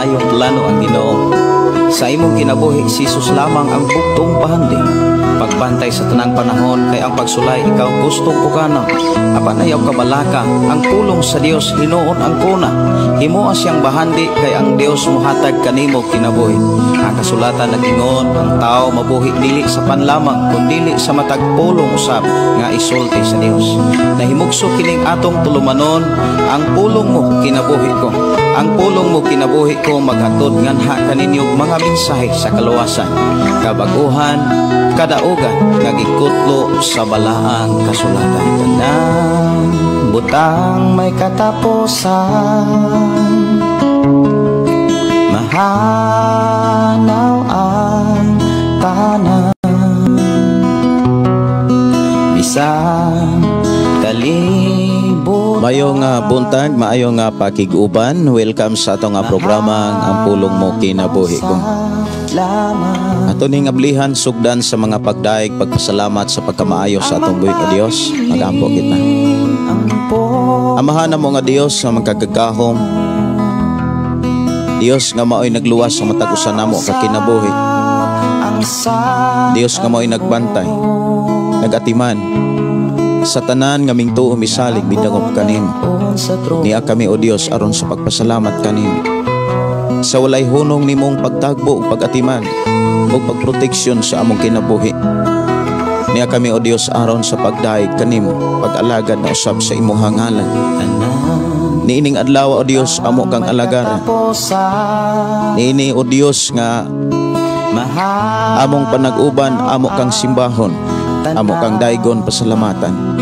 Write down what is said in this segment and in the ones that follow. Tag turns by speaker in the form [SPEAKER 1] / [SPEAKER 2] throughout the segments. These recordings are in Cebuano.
[SPEAKER 1] maayong plano ang Ginoo. Sa imong kinabuhi, si Jesus lamang ang buktong bahandi. Pagbantay sa tanang panahon kay ang pagsulay ikaw gustong pugana. Apan ayaw kabalaka, ang pulong sa Dios hinuon ang kuna. Himoa siyang bahandi kay ang Dios mohatag kanimo kinabuhi. Ang kasulatan nag-ingon, ang tao mabuhi dili sa panlamang kundili sa matag pulong usab nga isulti sa Dios. Nahimugso kining atong tulumanon, ang pulong mo kinabuhi ko. Ang pulong mo kinabuhi ko maghatod nganha kaninyo mga mensahe sa kaluwasan, kabaguhan, kadaugan nga gikutlo sa balaang kasulatan. Tanang
[SPEAKER 2] butang may katapusan, mahanaw ang tanan, bisan kalibutan.
[SPEAKER 3] Maayong buntag, maayong pakig-uban. Welcome sa atong programa Ang Pulong Mo Kinabuhi Ko. Ato ning ablihan sugdan sa mga pagdaig, pagpasalamat sa pagkamaayo sa atong buhi nga Dios. Magampo kita. Amahan namo nga Dios nga magkagagahom. Dios nga maoy nagluwas sa matag usa namo ka kinabuhi. Dios nga maoy nagbantay, nagatiman sa tanan nga mingtuo misalig midangop kanimo. Niya kami o Dios aron sa pagpasalamat kanimo. Sa walay hunong nimong pagtagbo ug pagatiman ug pagproteksyon sa among kinabuhi. Niya kami o Dios aron sa pagdaig kanimo, pag-alagad na usab sa imuhang ngalan. Niining adlaw o Dios amo kang alagaran. Niini o Dios nga among panag-uban, amo kang simbahon, amo kang daigon pasalamatan.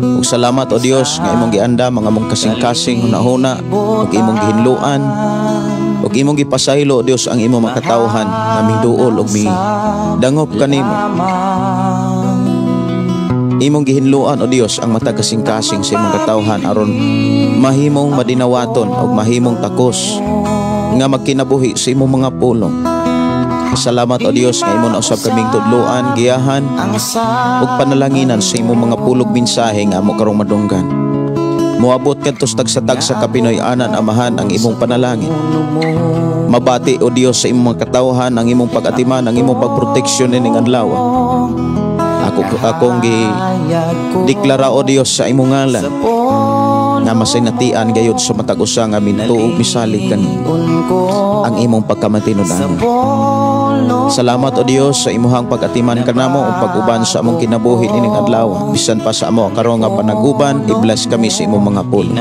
[SPEAKER 3] Ug salamat o Dios nga imong giandam ang among kasing-kasing hunahuna ug imong gihinluan ug imong gipasaylo o Dios ang imong makatawhan nga miduol ug mi dangop kanimo. Imong gihinluan o Dios ang matag kasing-kasing sa imong katawhan aron mahimong madinawaton ug mahimong takos nga magkinabuhi sa imong mga pulong. Salamat o Dios nga imo na usab kaming tudloan, giyahan ug panalanginan sa imong mga pulog mensahe nga amo karong madunggan. Moabot kadto sa tagsa-tagsa ka Pinoy-anan, Amahan, ang imong panalangin. Mabati o Dios sa imong mga katawhan ang imong pag-atiman, ang imong pagproteksyon ining adlaw. Akong gi-deklara o Dios sa imong ngalan nga masinatian gayud sa matag usa nga mintuo misalig kanimo ang imong pagkamatinud-anon. Salamat o Dios sa imuhang pag-atiman kanamo ug pag-uban sa among kinabuhi nining adlaw. Bisan pa sa amo karon nga panaguban, i-bless kami sa imong mga pulong.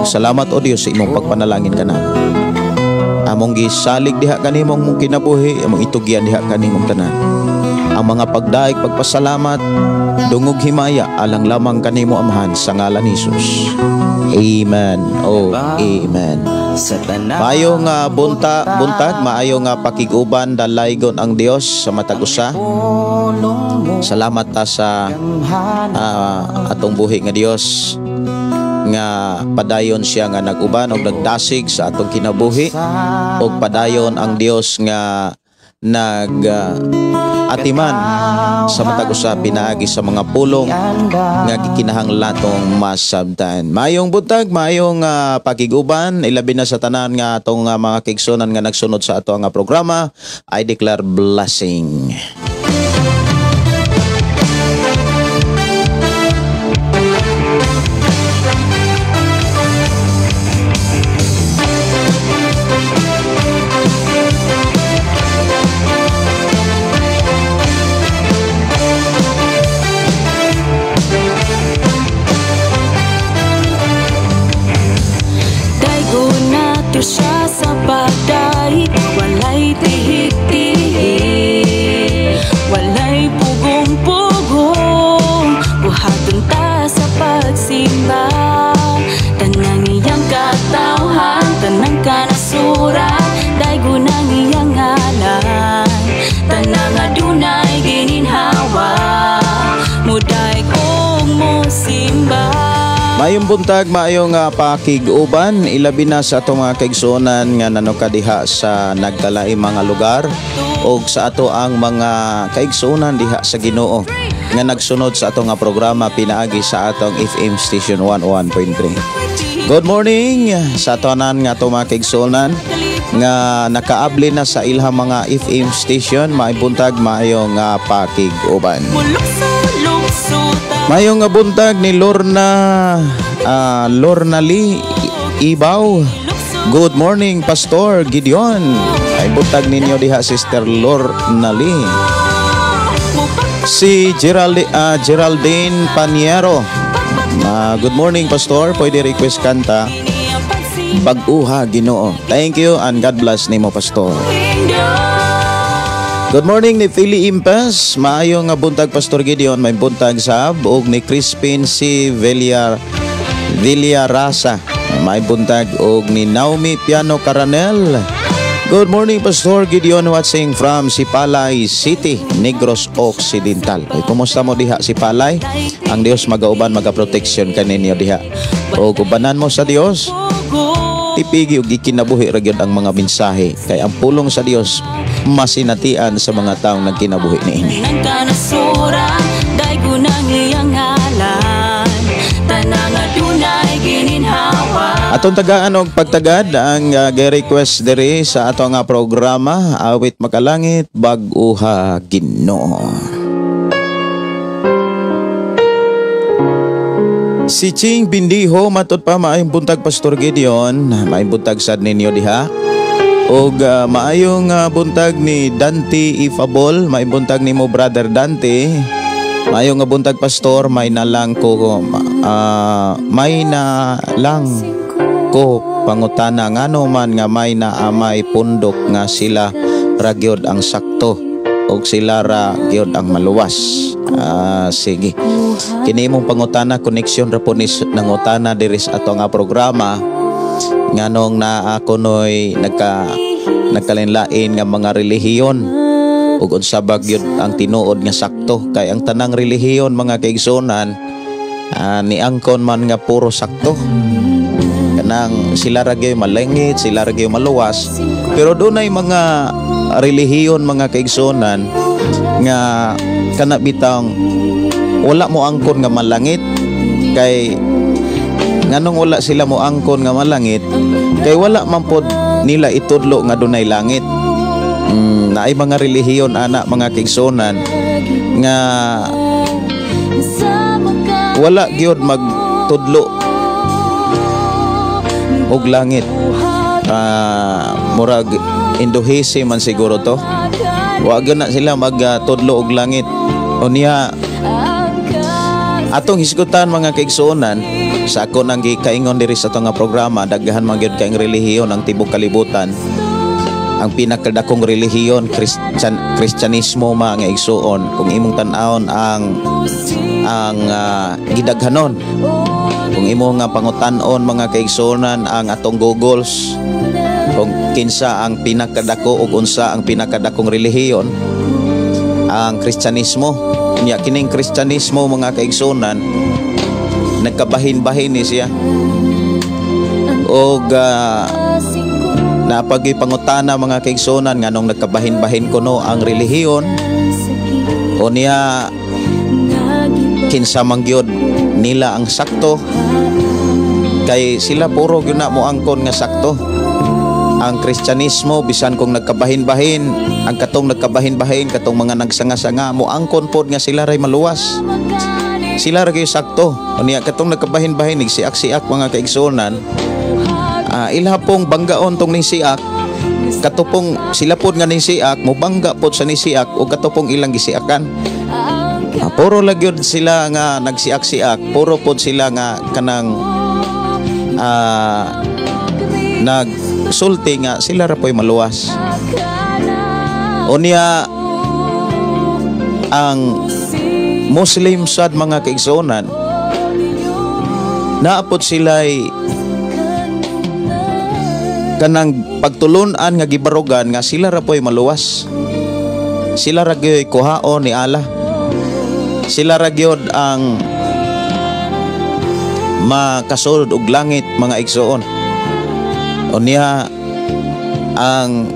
[SPEAKER 3] Salamat o Dios sa imong pagpanalangin kanamo. Among gisalig diha kanimong mong kinabuhi, among itugyan diha kanimong tanan. Ang mga pagdaig, pagpasalamat, dungog himaya alang lamang kanimo Amahan sa ngalan ni Jesus. Amen. Oh, amen. Maayong buntag, maayong pakig-uban, dalaygon ang Dios sa matag usa. Salamat ta sa atong buhi nga Dios nga padayon siya nga nag-uban og nagdasig sa atong kinabuhi, og padayon ang Dios nga nag atiman sa matag usa pinaagi sa mga pulong nga gikinahanglan atong masabtan. Maayong buntag, maayong pakig-uban, ilabi na sa tanan nga atong mga kaigsunan nga nagsunod sa ato nga programa. I declare blessing.
[SPEAKER 4] Siya sa pagdaig, walay tihik-tihik, walay pugong-pugong, buhaton ta sa pagsimba. Tanang iyang katawhan, tanang kanasuran, daigo ng iyang ngalan, tanang adunay gininhawa, muday kong mosimba.
[SPEAKER 3] Maayong buntag, maayong pakig-uban, ilabi na sa atong mga kaigsuonan nga nanuka diha sa nagkalaing mga lugar og sa ato ang mga kaigsuonan diha sa Ginoo nga nagsunod sa atong programa pinaagi sa atong FM station 101.3. Good morning sa tanan nga atong mga kaigsuonan. nga nakaabli na sa ilhang mga FM station, maayong buntag, maayong pakig-uban. Maayong nga buntag ni Lorna, Lorna Lee Ibaw. Good morning, Pastor Gideon. Ay buntag ninyo diha, Sister Lorna Lee. Si Geraldine Paniero. Good morning, Pastor. Pwede request kanta Bag-uha Ginoo. Thank you and God bless nimo, Pastor. Good morning ni Philly Impes. Maayo nga buntag, Pastor Gideon. May buntag sab og ni Crispin C. Villar Villarasa. May buntag og ni Naomi Piano Caranel. Good morning, Pastor Gideon, watching from Sipalay City, Negros Occidental. Ay, kumusta mo diha Sipalay? Ang Dios magauban, magaproteksyon kaninyo diha. O ubanan mo sa Dios, tipigi ug gikinabuhi ra gyud ang mga mensahe kay ang pulong sa Dios masinatian sa mga taong nagkinabuhi niini.
[SPEAKER 4] Tanang kanasuran, daygon ang iyang ngalan, tanang adunay gininhawa.
[SPEAKER 3] Atong tagaan og pagtagad ang request diri sa ato nga programa, Awit Makalangit, Bag-uha Ginoo. Si Ching Bindiho matud pa, maayong buntag, Pastor Gideon, maayong buntag sad ninyo diha. Og maayong buntag ni Dante Ifabol, maayong buntag nimo, Brother Dante. Maayong nga buntag, Pastor, may na lang ko pangutana, ngano man nga may na amay pundok nga sila ra gyud ang sakto og sila ra gyud ang maluwas? Sige. Kini imong pangutana, connection ra po ni nangutana diri sa ato nga programa, nganong naa kunoy nagkalinlain nga mga relihiyon ug unsa ba gyud ang tinuod nga sakto, kay ang tanang relihiyon, mga kaigsuonan, niangkon man nga puro sakto, kanang sila ra gyud malangit, sila ra gyud maluwas. Pero dunay mga relihiyon, mga kaigsuonan, nga kana bitang wala mo angkon nga malangit. Kay nganong wala sila mo angkon nga malangit? Kay wala man pod nila itudlo nga dunay langit. Naay mga relihiyon ana, mga kaigsuonan, nga wala gyud magtudlo og langit. Murag Hinduism man siguro to. Wa gyud na sila magtudlo og langit. Unya atong hisgutan, mga kaigsuonan, sa ako nang gikaingon diri sa atong nga programa, daghan man gyud kaayong relihiyon ang tibok kalibutan. Ang pinakadakong relihiyon, Kristyanismo, mga igsuon. Kung imong tan-awon ang gidaghanon, kung imo nga pangutan-on, mga kaigsuonan, ang atong Googles kung kinsa ang pinakadako ug unsa ang pinakadakong relihiyon, ang Kristyanismo. Nya kining Kristyanismo, mga kaigsuonan, nagkabahin-bahin ni siya. Og napagipangutana, mga kaigsuonan, nganong nagkabahin-bahin kuno ang relihiyon, o niya kinsa man gyud nila ang sakto, kay sila puro gyud na moangkon nga sakto ang Kristyanismo. Bisan kung nagkabahin-bahin, ang katong nagkabahin-bahin, katong mga nagsanga-sanga, moangkon pod nga sila ray maluwas, sila ra gyud sakto. Unya katong nagkabahin-bahin, nagsiak-siak, mga kaigsuonan, ilha pong banggaon tong ning siak, katupong sila pod nga ning siak mobangga pod sa ning siak o katupong ilang gisiakan. Puro lang gyud sila nga nagsiak-siak, puro pod sila nga kanang nagsulti nga sila ra po'y maluwas. Unya ang Muslim sad, mga kaigsuonan, naapot sila'y kanang pagtulunan nga gibarugan nga sila ra po'y maluwas. Sila ra gyoy kuhaon ni Allah. Sila ra gyud ang makasulod og langit, mga igsoon. Unya ang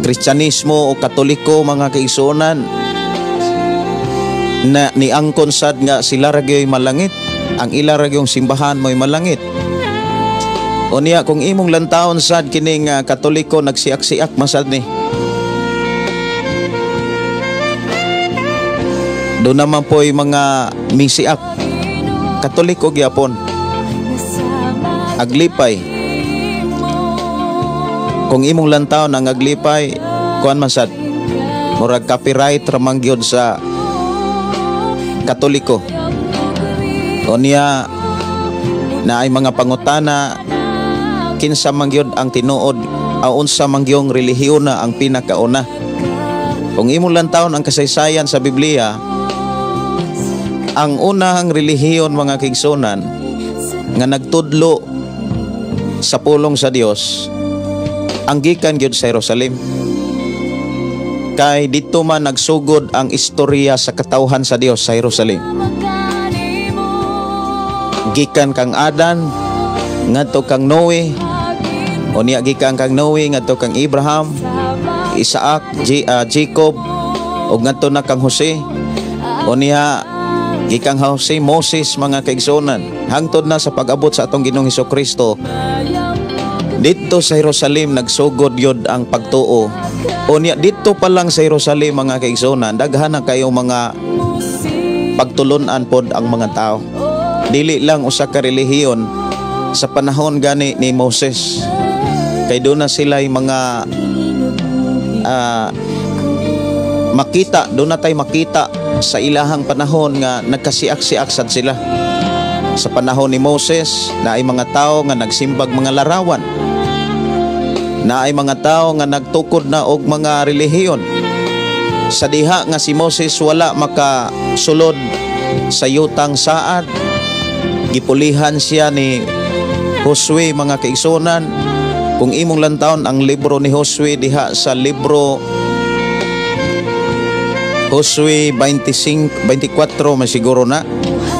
[SPEAKER 3] Kristyanismo o Katoliko, mga kaigsuonan, na niangkon sad nga sila ra gyoy malangit. Ang ila ra gyung simbahan mo'y malangit. Unya kung imong lantawon sad kining Katoliko, nagsiak-siak masad ni. Doon naman po'y mga misiak Katoliko gyapon. Aglipay. Kung imong lantawon ang aglipay, kuan man sad, murag copyright ra man gyud sa Katoliko. Unya na ay mga pangutana, kinsa man gyud ang tinuod, unsa man gyud relihiyon na ang pinakauna. Kung imong lantawon ang kasaysayan sa Biblia, ang unahang relihiyon, mga kaigsuonan, nga nagtudlo sa pulong sa Dios, ang gikan gyud sa Jerusalem. Kay didto man nagsugod ang istorya sa katawhan sa Dios, sa Jerusalem. Gikan kang Adan ngadto kang Noe, unya gikan kang Noe ngadto kang Abraham, Isaac, Jacob, ug ngadto na kang Jose. Unya gikan Jose, Moses, mga kaigsuonan, hangtod na sa pag-abot sa atong Ginoong Hesukristo. Didto sa Jerusalem nagsugod yod ang pagtuo. Unya didto pa lang sa Jerusalem, mga kaigsuonan, daghan na kayo mga pagtulunan pod ang mga tao. Dili lang usa ka relihiyon sa panahon gani ni Moses. Kay doon na sila'y mga makita, doon na tay makita sa ilahang panahon nga nagkasiak-siak sad sila. Sa panahon ni Moses, na ay mga tao nga nagsimbag mga larawan. Na ay mga tao nga nagtukod na og mga relihiyon. Sa diha nga si Moses wala makasulod sa yutang saad, gipulihan siya ni Josue, mga kaigsuonan. Kung imong lantawon ang libro ni Josue diha sa libro Josue 25, 24 man siguro na.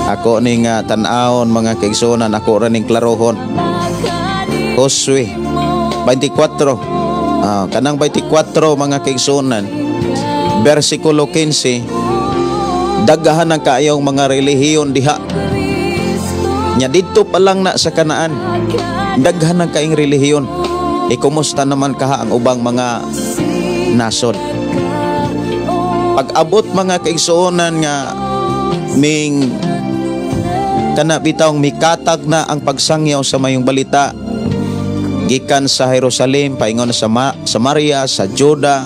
[SPEAKER 3] Ako ning tan-awon, mga kaigsuonan, ako ra ning klarohon. Josue 24. Kanang 24, mga kaigsuonan, versikulo 15, daghan ang kaayong mga relihiyon diha. Nya didto pa lang na sa Kanaan, daghan ang kaing relihiyon. E kumusta naman kaha ang ubang mga nasod? Pag-abot, mga kaigsuonan, nga ming kana bitawng mikatag na ang pagsangyaw sa mayong balita gikan sa Jerusalem paingon sa Samaria, sa Juda,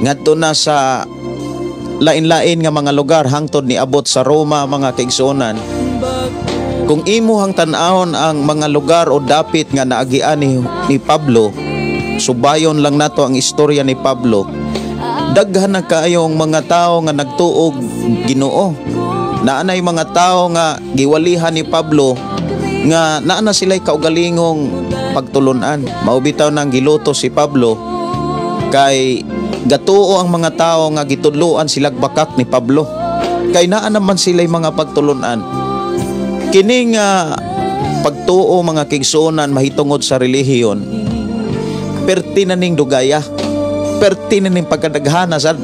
[SPEAKER 3] ngadto na sa lain-lain nga mga lugar hangtod niabot sa Roma, mga kaigsuonan. Kung imuhang tan-awon ang mga lugar o dapit nga naagian ni Pablo, subayon lang nato ang istorya ni Pablo, daghan na kaayong mga tao nga nagtuog Ginoo. Naanay mga tao nga giwalihan ni Pablo nga naa na sila'y kaugalingong pagtulunan. Mao bitaw nang giluto si Pablo kay gatuo ang mga tao nga gitudloan silag bakak ni Pablo. Kay naa naman sila'y mga pagtulunan. Kining pagtuo, mga kaigsuonan, mahitungod sa relihiyon, perti na ning dugaya, perti na ning pagkadaghana sad.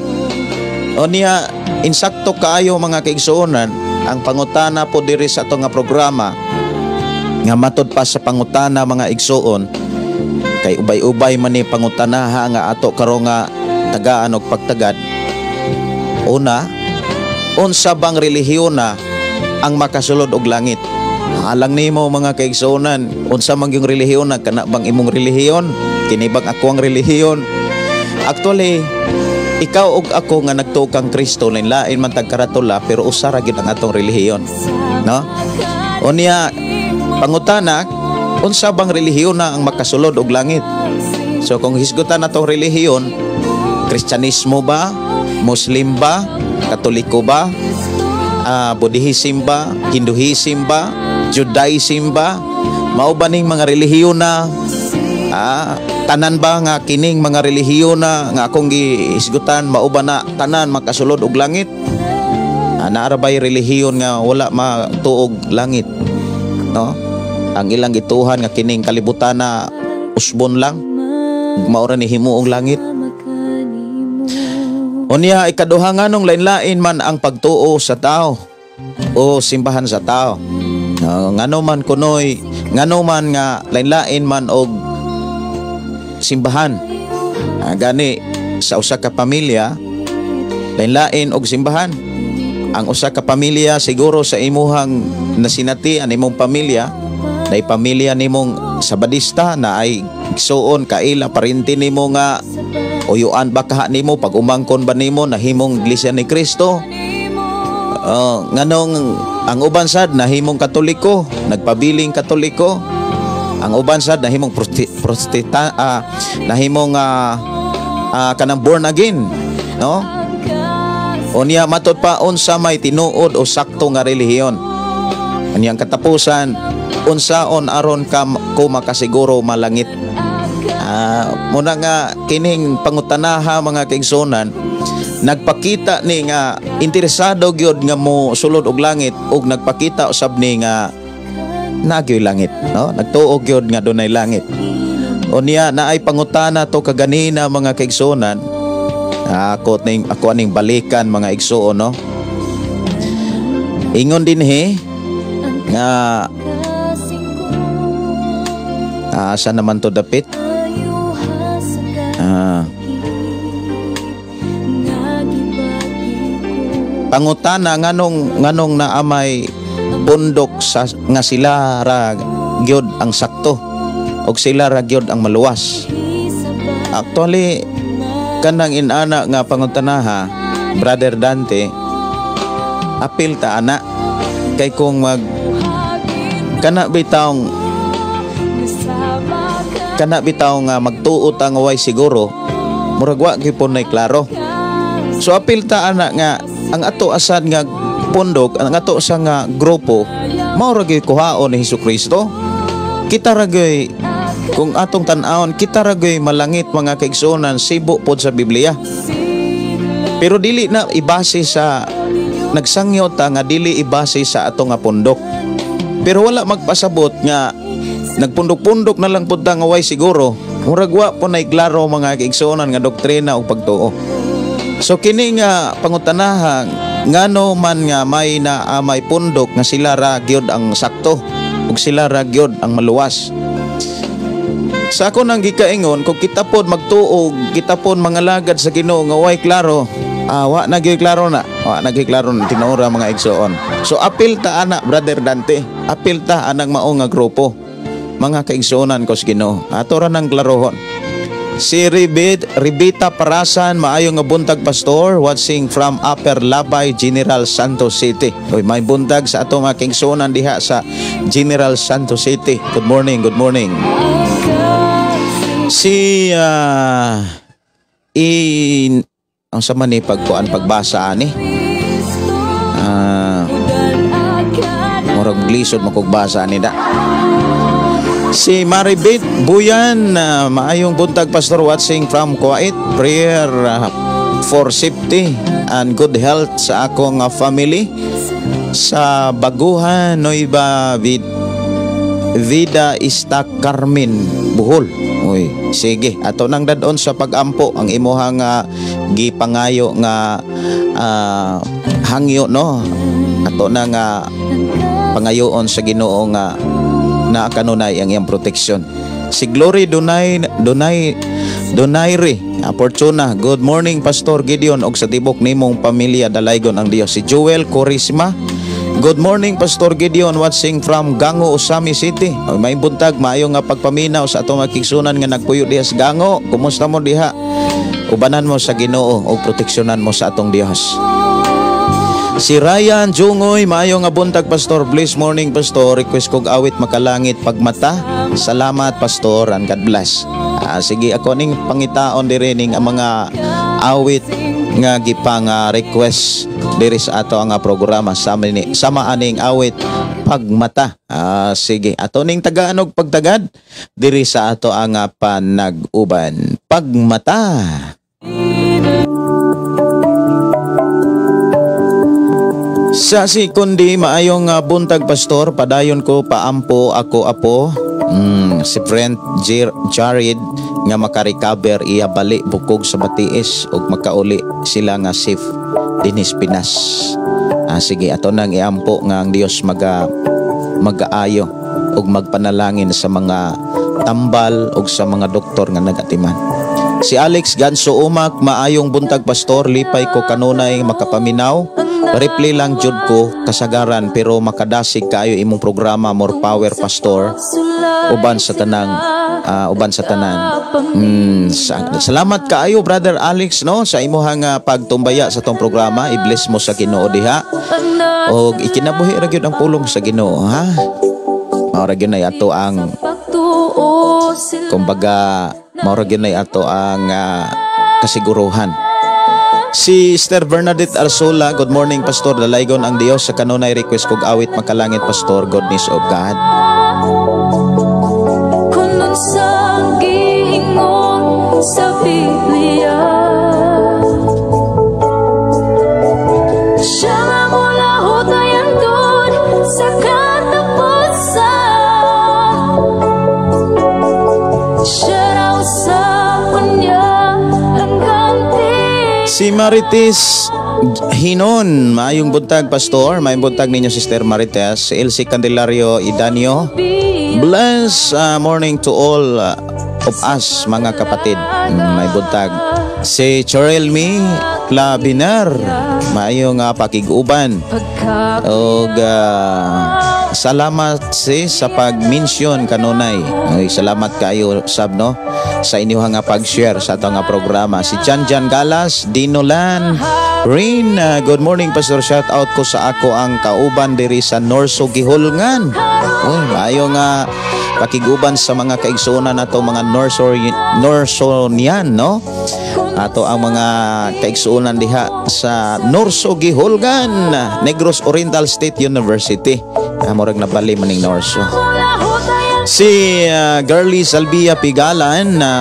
[SPEAKER 3] O niya, insakto kaayo, mga kaigsuonan, ang pangutana po diri sa ato nga programa, nga matod pa sa pangutana, mga igsuon, kay ubay-ubay man ni pangutanaha nga ato karon nga tagaan og pagtagad. Una, unsa bang relihiyon na ang makasulod og langit? Alang nimo, mga kaigsuonan, unsa man yung relihiyon na? Kana bang imong relihiyon? Kini bang ako ang relihiyon? Actually, ikaw ug ako nga nagtuo kang Kristo, lain man tag karatula, pero usa ra gyud ang atong relihiyon, no? Unya pangutana, unsa bang relihiyon na ang makasulod og langit? So kung hisgutan atong relihiyon, Kristyanismo ba, Muslim ba, Katoliko ba, Buddhism ba, Hinduism ba, Judaism ba, mao ba ning mga relihiyon na, tanan ba nga kining mga relihiyon na nga akong gihisgutan, mao ba na tanan makasulod og langit? Naa ra bay relihiyon nga wala matuog langit, no? Ang ilang gituhan nga kining kalibutan na usbon lang, mao ra ni himuong langit. Unya ikaduha, nganong lain-lain man ang pagtuo sa tao o simbahan sa tao? Ngano man kunoy Ngano man nga lain-lain man og simbahan. Gani sa usa ka pamilya lain-lain og simbahan. Ang usa ka pamilya siguro sa imuhang nasinatian imong pamilya, nay pamilya nimong Sabadista na ay igsuon kaila parinti nimo nga uyuan ba kaha nimo pag umangkon ba nimo nahimong Iglesia ni Cristo. Nganong ang uban sad nahimong Katoliko, nagpabiling Katoliko. Ang uban sad nahimong prostita nahimong kanang born again, no? Unya matud pa unsa may tinuod o sakto nga relihiyon. Unyang katapusan unsaon aron ka ko makasiguro malangit. Muna nga kining pangutanaha mga kaigsuonan nagpakita ni nga interesado gyud nga mo sulod og langit ug nagpakita usab ni nga nagyoy langit, no? Nagtuo gyud nga dunay langit. Unya naay pangutana to kaganina mga kaigsuonan. Ako aning balikan mga igsuon, no? Ingon dinhi nga asa naman to dapit? Pangutana nganong naamay pundok sa nga sila ra gyud ang sakto og sila ra gyud ang maluwas. Actually kanang inana nga pangutanaha, Brother Dante, apil ta ana kay kung mag kana bitaw nga magtuo ta nga way siguro, murag wa gyud po nay klaro. So apil ta ana nga ang ato asad nga pundok, ang ato sa nga grupo, mao ra gyud kuhaon ni Hesukristo. Kita ra gyud kung atong tan-awon, kita ra gyud malangit mga kaigsuonan sibo pod sa Biblia. Pero dili na ibase sa nagsangyo ta nga dili ibase sa ato nga pundok. Pero wala magpasabot nga nagpundok-pundok na lang pud ta nga way siguro. Murag wa po nay klaro mga kaigsuonan nga doktrina o pagtuo. So kini nga pangutanahan ngano man nga may naamay pundok nga sila ra gyud ang sakto ug sila ra gyud ang maluwas. Sa ako nang gikaingon, kung kita pod magtuog, kita pod mangalagad sa Ginoo nga way klaro, wa na gyud klaro na, wa na gyud klaro na tinuora mga igsoon. So apil ta ana Brother Dante, apil ta anang mao nga grupo mga kaigsuonan ko sa Ginoo. Ato ra nang klarohon. Si Ribita Parasan, maayo nga buntag pastor, watching from Upper Labay, General Santos City. Oy, may buntag sa ato mga kaigsuonan diha sa General Santos City. Good morning, good morning. Si in ang sama ni pagkuan pagbasa ani. Murag lisod makugbasa ani da. Si Maribit Buyan, maayong buntag pastor, watching from Kuwait. Prayer for safety and good health sa akong family sa Baguhan, Nueva Vida Ista Carmen, Bohol. Uy, sige, ato nang dadon sa pagampo ang imuhang gipangayo nga hangyo, no. Ato nang pangayoon sa Ginoo nga na kanunay ang iyang proteksyon. Si Glory Donayre Fortuna, good morning Pastor Gideon og sa tibok nimong pamilya, dalaygon ang Dios. Si Joel Corisma, good morning Pastor Gideon, watching from Gango, Usami City. Oy, may buntag, maayo nga pagpaminaw sa atong mga kigsunan nga nagpuyo diha sa Gango. Kumusta mo diha? Ubanan mo sa Ginoo og proteksyonan mo sa atong Dios. Si Ryan Jungoy, maayo nga buntag pastor, bless morning pastor, request kog awit makalangit pagmata. Salamat pastor and God bless. Sige, ako ning pangitaon diri ning ang mga awit nga gipang request diri sa ato ang programa sama ni sama aning awit pagmata. Sige, ato ning tagaan og pagtagad diri sa ato ang panag-uban. Pagmata. Sa si kundi maayong buntag pastor, padayon ko paampo ako apo si friend Jared nga makarecover iya bali bukog sa Batiis ug makauli sila nga safe dinis Pinas. Sige, ato nang iampo nga ang Dios magaayo ug magpanalangin sa mga tambal ug sa mga doktor nga nagatiman. Si Alex Ganso Umak, "Maayong buntag, Pastor, lipay ko kanunay makapaminaw. Replay lang jud ko kasagaran pero makadasig kaayo imong programa. More power, Pastor, uban sa tanan." Salamat kaayo, Brother Alex, no, sa imuhang pagtumbaya sa tong programa. I-bless mo sa Ginoo diha. Og ikinabuhi ra gyud ang pulong sa Ginoo, ha. Mao ra gyud nay ato ang kumbaga mao ra gyud nay ato ang kasiguruhan. Si Sister Bernadette Arsola, "Good morning, Pastor, dalaygon ang Dios sa kanunay. Request kog awit "Makalangit", Pastor, goodness of God."
[SPEAKER 4] Kung unsang giingon sa Biblia, siya nga molahutay hangtod sa katapusan. Siya raw sa kanya hanggang
[SPEAKER 3] Si Marites Hinon, "Maayong buntag, Pastor." Maayong buntag ninyo, Sister Marites. Si Elsie Candelario Idanio, "Bless morning to all of us, mga kapatid." May buntag. Si Chorelmi Plabinar, "Maayong pakig-uban." Og salamat sis sa pag-mention kanunay. Ay, salamat kayo sab, no, sa inyong nga pag-share sa atong nga programa. Si Jan Jan Galas, Dinolan, Rain, "Good morning, Pastor. Shout out ko sa ako ang kauban diri sa Norso Gihulngan." Uy, maayo nga pakiguban sa mga kaigsuonan nato, mga Norso Norsonian, no? Ato ang mga kaigsuonan diha sa Norso Gihulngan, Negros Oriental State University. Ah, murag nabali maning Norso. Si Girlie Salvia Pigalan na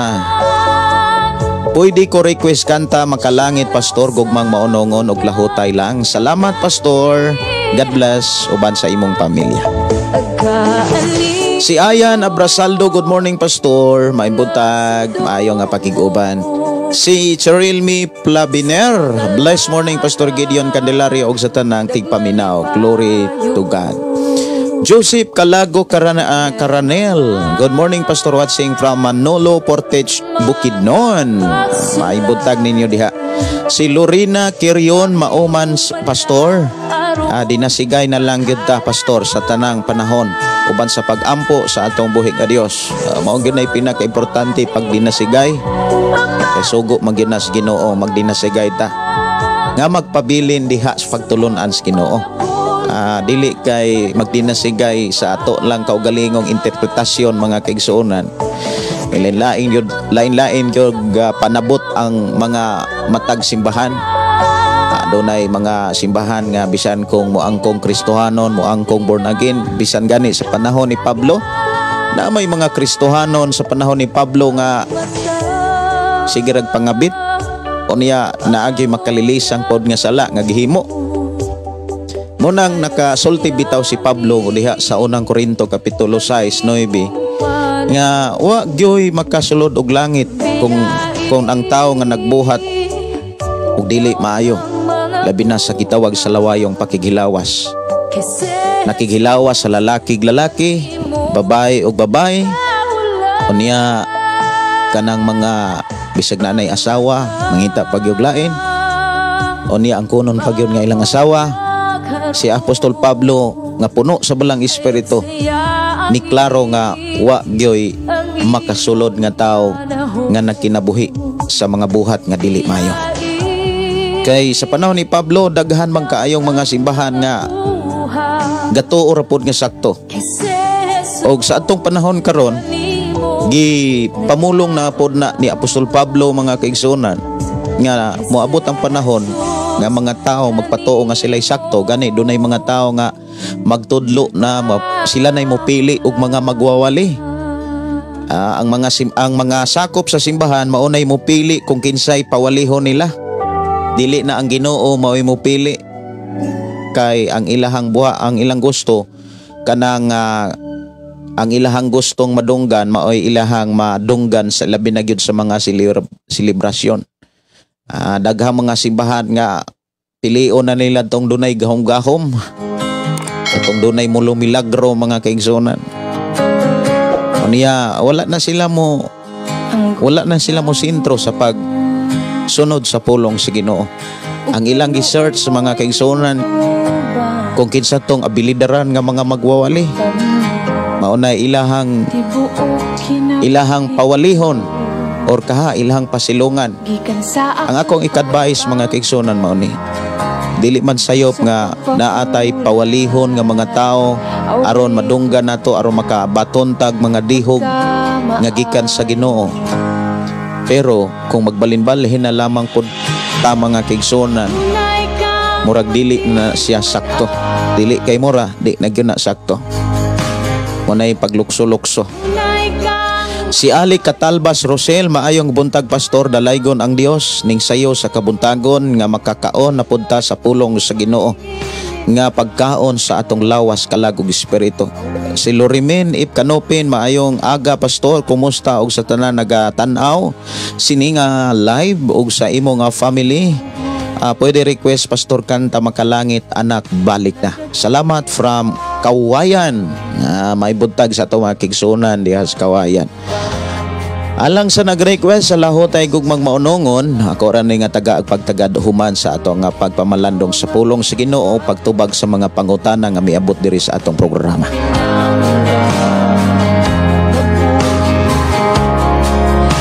[SPEAKER 3] "Pwede ko request kanta "Makalangit", Pastor, gugmang maunongon og "Lahutay" lang. Salamat, Pastor. God bless uban sa imong pamilya." Si Ayan Abrasaldo, "Good morning, Pastor." May buntag, maayo nga pakig-uban. Si Cherilmi Plabiner, "Bless morning, Pastor Gideon Candelario og sa tanang tigpaminaw. Glory to God." Joseph Calago Caranel, "Good morning, Pastor, watching from Manolo Fortich, Bukidnon." May buntag ninyo diha. Si Lorena Kirion Mauman, "Pastor, dinasigay na lang gyud ta, Pastor, sa tanang panahon uban sa pag-ampo sa atong buhi nga Dios." Mao gyud nay pinaka-importante, pag dinasigay. Kay sugo man gyud na sa Ginoo magdinasigay ta. Nga magpabilin diha sa pagtulunan sa Ginoo. Dili kay magdinasigay sa ato lang kaugalingong interpretasyon, mga kaigsuonan. Lain-lain yun, lain-lain gyud panabot ang mga matag simbahan. Dunay mga simbahan nga bisan kung moangkong Kristohanon, moangkong born again, bisan gani sa panahon ni Pablo, na may mga Kristohanon sa panahon ni Pablo nga sige rag pangabit unya naagi makalilisang pod nga sala nga gihimo. Munang nakasulti bitaw si Pablo diha sa Unang Korinto kapitulo 6, 9 nga wa gyoy makasulod og langit kung ang tao nga nagbuhat og dili maayo, labi na sa gitawag sa lawayong pakighilawas. Nakighilawas sa lalaki lalaki, babae og babae, unya kanang mga bisag naanay asawa mangita pagyog lain, unya ang kunon pagyod nga ilang asawa. Si Apostol Pablo nga puno sa Balang Espiritu ni klaro nga wa gyoy makasulod nga tao nga nagkinabuhi sa mga buhat nga dili mayo. Kay sa panahon ni Pablo, daghan man kaayong mga simbahan nga gatuo ra pod nga sakto. Og sa atong panahon karon, gi pamulong na pod na ni Apostol Pablo, mga kaigsuonan, nga moabot ang panahon nga mga tao magpatuo nga sila'y sakto. Gani dunay mga tao nga magtudlo na sila nay mopili og mga magwawali. Ang mga sakop sa simbahan maunay mopili kung kinsay pawalihon nila. Dili na ang Ginoo mao'y mopili, kay ang ilahang buha, ang ilang gusto kanang ang ilahang gustong madunggan mao'y ilahang madunggan, sa labi na gyud sa mga selebrasyon. Daghang mga simbahan nga pilion na nila tong dunay gahom-gahom, atong dunay mulo milagro, mga kaigsunan. Unya wala na sila mo sentro sa pag sunod sa pulong sa Ginoo. Ang ilang gi-search sa, mga kaigsuonan, kung kinsa tong abilidaran nga mga magwawali. Mao na ilahang ilahang pawalihon or kaha ilahang pasilungan. Ang akong i-advise, mga kaigsuonan, mao ni dili man sayop nga naatay pawalihon nga mga tao aron madunggan nato, aron makabaton tag mga dihog nga gikan sa Ginoo. Pero kung magbalinbalhin na lamang pud ta, mga kaigsuonan, murag dili na siya sakto. Dili kay mura, di na gyud na sakto. Munay paglukso-lukso. Si Ali Catalbas Rosel, "Maayong buntag, Pastor, dalaygon ang Dios ning sayo sa kabuntagon nga makakaon na punta sa pulong sa Ginoo nga pagkaon sa atong lawas, kalag ug espiritu." Si Lorimen Ip Kanopin, "Maayong aga, Pastor, kumusta og sa tanan nagatan-aw sini nga live ug sa imo nga family. Pwede request, Pastor, kanta 'Makalangit Anak Balik Na'. Salamat from Kawayan." May buntag sa ato mga kaigsuonan diha sa Kawayan. Alang sa nag-request sa "Lahotay Gugmang Maunongon", ako ra ni nga taga pagtagad human sa ato nga pagpamalandong sa pulong sa Ginoo, pagtubag sa mga pangutana nga miabot diri sa atong programa.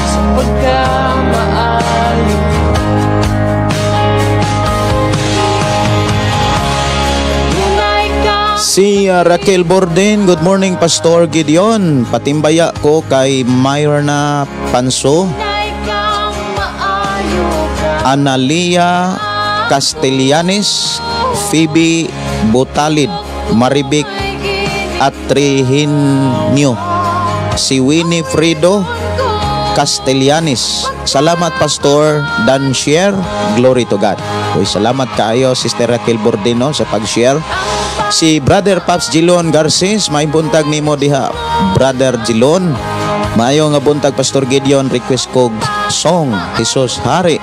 [SPEAKER 2] Sa pagkamaayo. Tunay ka.
[SPEAKER 3] Si Raquel Borden, "Good morning, Pastor Gideon. Patimbaya ko kay Myrna Panso,
[SPEAKER 4] Tunay kang maayo ka.
[SPEAKER 3] Analia Castellanes, Phoebe Butalid, Marivic Atrihinio, si Winnie Fredo Castellanes. Salamat, Pastor Dan Share. Glory to God." Uy, salamat kaayo, Sister Raquel Bordino, sa pag-share. Si Brother Paps Gilon Garces, may buntag nimo diha, Brother Gilon. "Maayo nga buntag, Pastor Gideon, request kog song 'Jesus Hari'."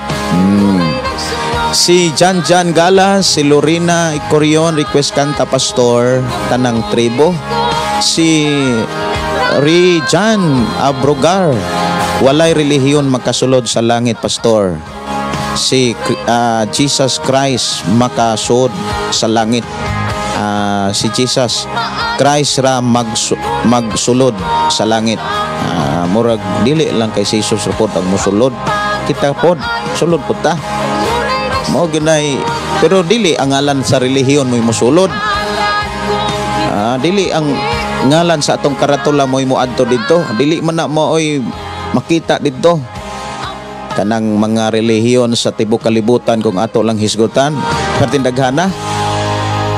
[SPEAKER 3] Si Jan Jan Gala, si Lorena Corion, "Request kanta, Pastor, 'Tanang Tribo'." Si Rijan Abrogar, "Walay relihiyon makasulod sa langit, Pastor. Si Jesus Christ makasud sa langit. Si Jesus Christ ra magsulod sa langit." Murag dili lang kay si Jesus pod ang musulod. Kita pod, sulod pod ta. Mao ginay, pero dili ang ngalan sa relihiyon mo'y musulod. Dili ang ngalan sa atong karatula mo'y moadto didto. Dili man na mo'y makita didto. Kanang mga relihiyon sa tibok kalibutan, kung ato lang hisgutan, pertindaghana.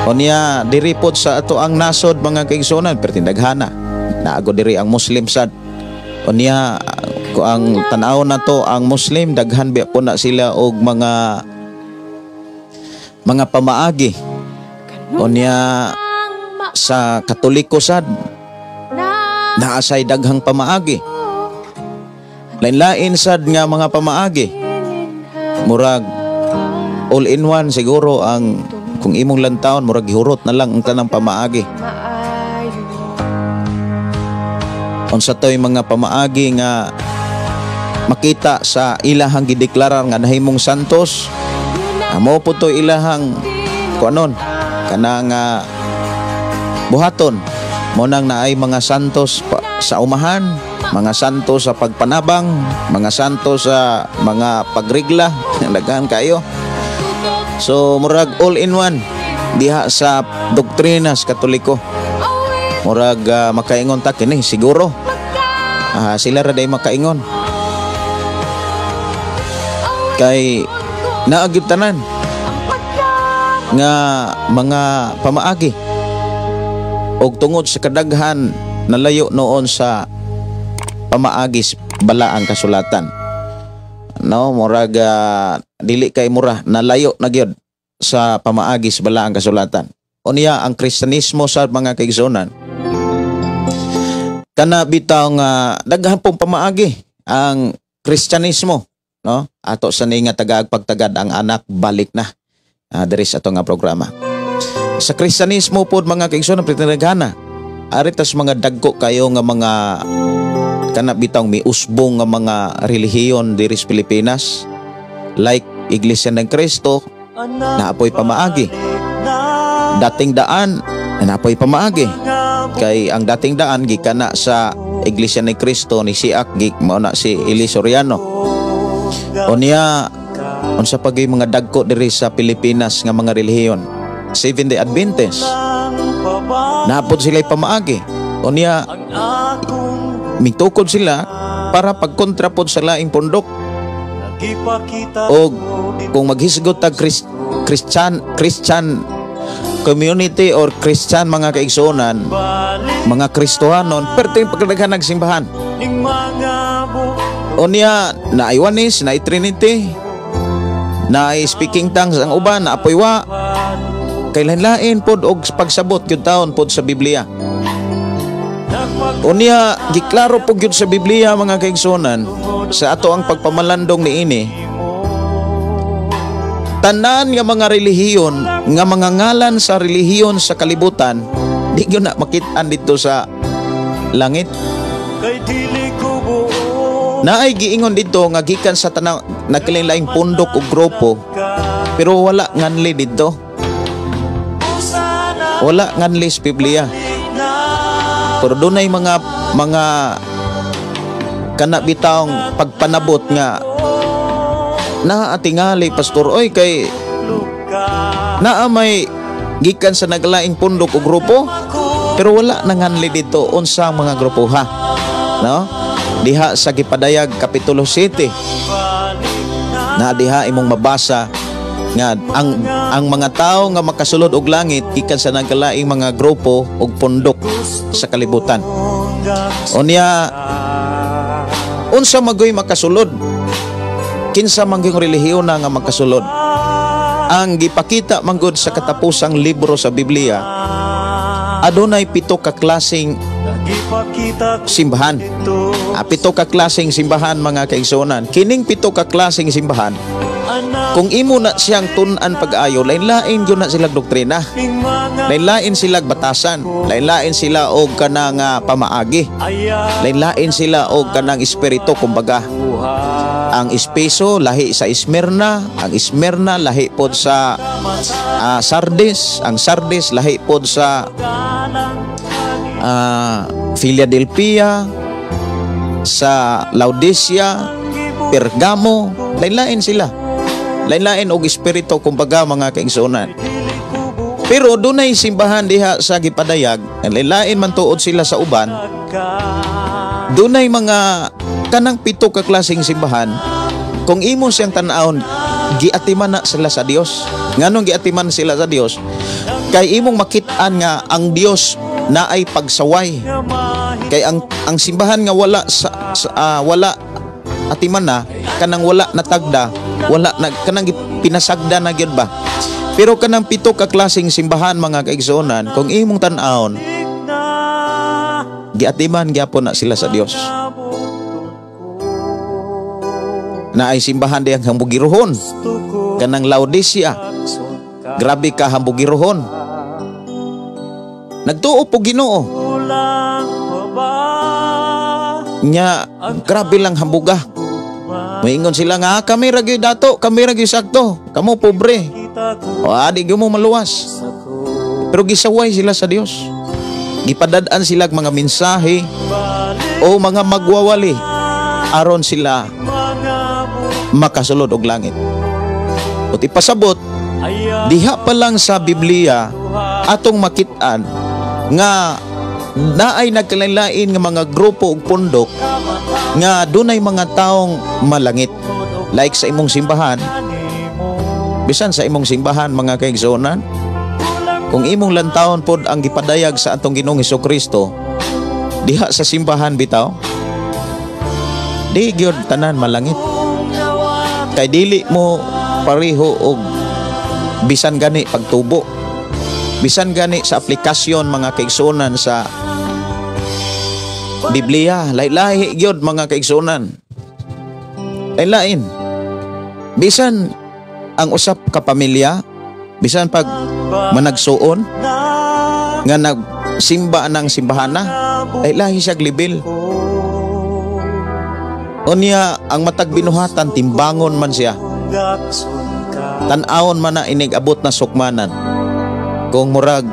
[SPEAKER 3] Unya diri pod sa ato ang nasod, mga kaigsuonan, pertindaghana. Naago diri ang Muslim sad. Unya ko ang tan-aw na to ang Muslim, daghan biya po na sila og mga pamaagi. Unya sa Katoliko sad naasay daghang pamaagi. Lain-lain sad nga mga pamaagi. Murag all in one siguro ang kung imong lantawon, murag gihurot na lang ang tanang pamaagi. Unsa to'y mga pamaagi nga makita sa ilahang gideklarar nga nahimong santos? Amo po to ilahang kuanon kanang buhaton mo nang naay mga santos sa umahan, mga santo sa pagpanabang, mga santo sa mga pagrigla, daghan kayo. So murag all in one diha sa doktrina sa Katoliko. Murag makaingon ta kini siguro. Sila ra day makaingon. Kay naagib tanan nga mga pamaagi. Og tungod sa kadaghan, nalayo noon sa pamaagi sa balaang kasulatan. No, murag dili kay mura, nalayo na gyud sa pamaagi sa balaang kasulatan. Unya ang Kristiyanismo sa, mga kaigsuonan, kana bitaw nga daghan pong pamaagi ang Kristiyanismo, no? Ato sa ni nga tagaag pagtagad "Ang Anak Balik Na" diri sa ato nga programa. Sa Kristiyanismo pod, mga kaigsuonan, pinaghana. Ari tas mga dagko kayo nga mga kana bitawng miusbong nga mga relihiyon diri sa Pilipinas, like Iglesia ng Cristo, naapoy pamaagi. Dating Daan, naapoy pamaagi. Kay ang Dating Daan gikan na sa Iglesia ni Cristo ni Siak gi mao na si Eli Soriano. Unya unsa pa gyud mga dagko diri sa Pilipinas nga mga relihiyon? Seventh Day Adventist. Napod sila pamaagi. Unya mitukod sila para pagkontra pod sa laing pundok. O kung maghisgot tag Christian Christian community or Christian, mga kaigsuonan, mga Kristohanon, perti pagkadaghan nagsimbahan. Unya naay Oneness, naay Trinity, naay speaking tongues ang uban, naapoy wa. Kay lain-lain pod og pagsabot gyud taon pod sa Biblia. Unya giklaro po gyud sa Biblia, mga kaigsuonan, sa ato ang pagpamalandong niini, tanan nga mga relihiyon nga mga ngalan sa relihiyon sa kalibutan, di gyud na makit-an dito sa langit. Naay giingon dito nga gikan sa tanang nagkalain-laing pundok o grupo, pero wala nganli dito, wala nganli sa Biblia. Pero dunay mga kana bitawng pagpanabot nga naa tingali, "Pastor, oy, kay naa may gikan sa naglaing pundok o grupo," pero wala nanganli dito unsa ang mga grupo, ha, no? Diha sa gipadayag kapitulo 7 na diha imong mabasa nga ang mga tao nga makasulod og langit gikan sa nagkalaing mga grupo og pundok sa kalibutan. Unya unsa magoy makasulod? Kinsa man gyud relihiyon na nga makasulod? Ang gipakita manggod sa katapusang libro sa Biblia, adunay pito ka klaseng simbahan. Pito ka klaseng simbahan, mga kaigsuonan. Kining pito ka klaseng simbahan, kung imo na siyang tun-an pag-ayo, lain-lain gyud na silang doktrina. Lain-lain sila batasan, lain-lain sila og kanang pamaagi. Lain-lain sila og kanang espiritu kumbaga. Ang Espeso lahi sa Esmirna, ang Esmirna lahi pod sa Sardis, ang Sardis lahi pod sa Philadelphia, sa Laodicea, Pergamo, lain-lain sila. Lain-lain og espiritu kumbaga, mga kaigsuonan. Pero dunay simbahan diha sa gipadayag, lain-lain man tuod sila sa uban. Dunay mga kanang pito ka klaseng simbahan, kung imo siyang tan-awon, giatiman na sila sa Dios. Nganong giatiman sila sa Dios? Kay imong makit-an nga ang Dios naay pagsaway. Kay ang simbahan nga wala sa wala atiman na, kanang wala natagda, wala na kanang pinasagda na gyud ba. Pero kanang pito ka klaseng simbahan, mga kaigsuonan, kung imong tan-awon, giatiman gyapon na sila sa Dios. Naay simbahan diyang hambugirohon, kanang Laodicea. Grabe ka hambugirohon. Nagtuo po Ginoo. Nya grabe lang hambuga. Moingon sila nga, "Ah, kami ra gyud dato, kami ra gyud sakto. Kamo pobre. O adi gyud mo maluwas." Pero gisaway sila sa Dios. Gipadad-an sila mga mensahe o mga magwawali aron sila makasulod og langit. Ot ipasabot, diha pa lang sa Biblia atong makit-an nga naay nagkalain-lain nga mga grupo ug pundok nga dunay mga taong malangit. Like sa imong simbahan, bisan sa imong simbahan, mga kaigsuonan, kung imong lantawon pod ang gipadayag sa atong Ginoong Kristo diha sa simbahan bitaw, di gyud tanan malangit. Kay dili mo pareho og bisan gani pagtubo, bisan gani sa aplikasyon, mga kaigsuonan, sa Biblia, lahi-lahi gyud, mga kaigsuonan. Lain-lain. Bisan ang usap ka pamilya, bisan pag managsuon nga nag simba anang simbahana ay lahi siya level. Unya ang matag binuhatan timbangon man siya. Tan-awon man na inig abot na sukmanan. Kung murag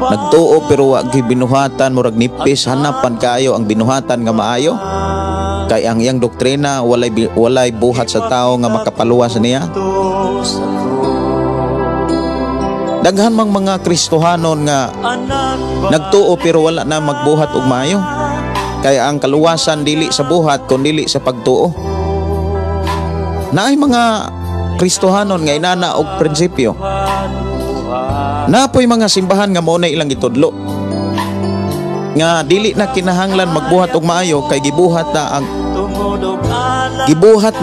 [SPEAKER 3] nagtuo pero wa gyud binuhatan, murag nipis, hanapan kaayo ang binuhatan nga maayo. Kay ang iyang doktrina walay buhat sa tao nga makapaluwas niya. Daghan mang mga Kristohanon nga nagtuo pero wala na magbuhat og maayo. Kay ang kaluwasan dili sa buhat kun dili sa pagtuo. Naay mga Kristohanon nga inana og prinsipyo. Napoy mga simbahan nga mao na ilang gitudlo nga dili na kinahanglan magbuhat og maayo kay gibuhat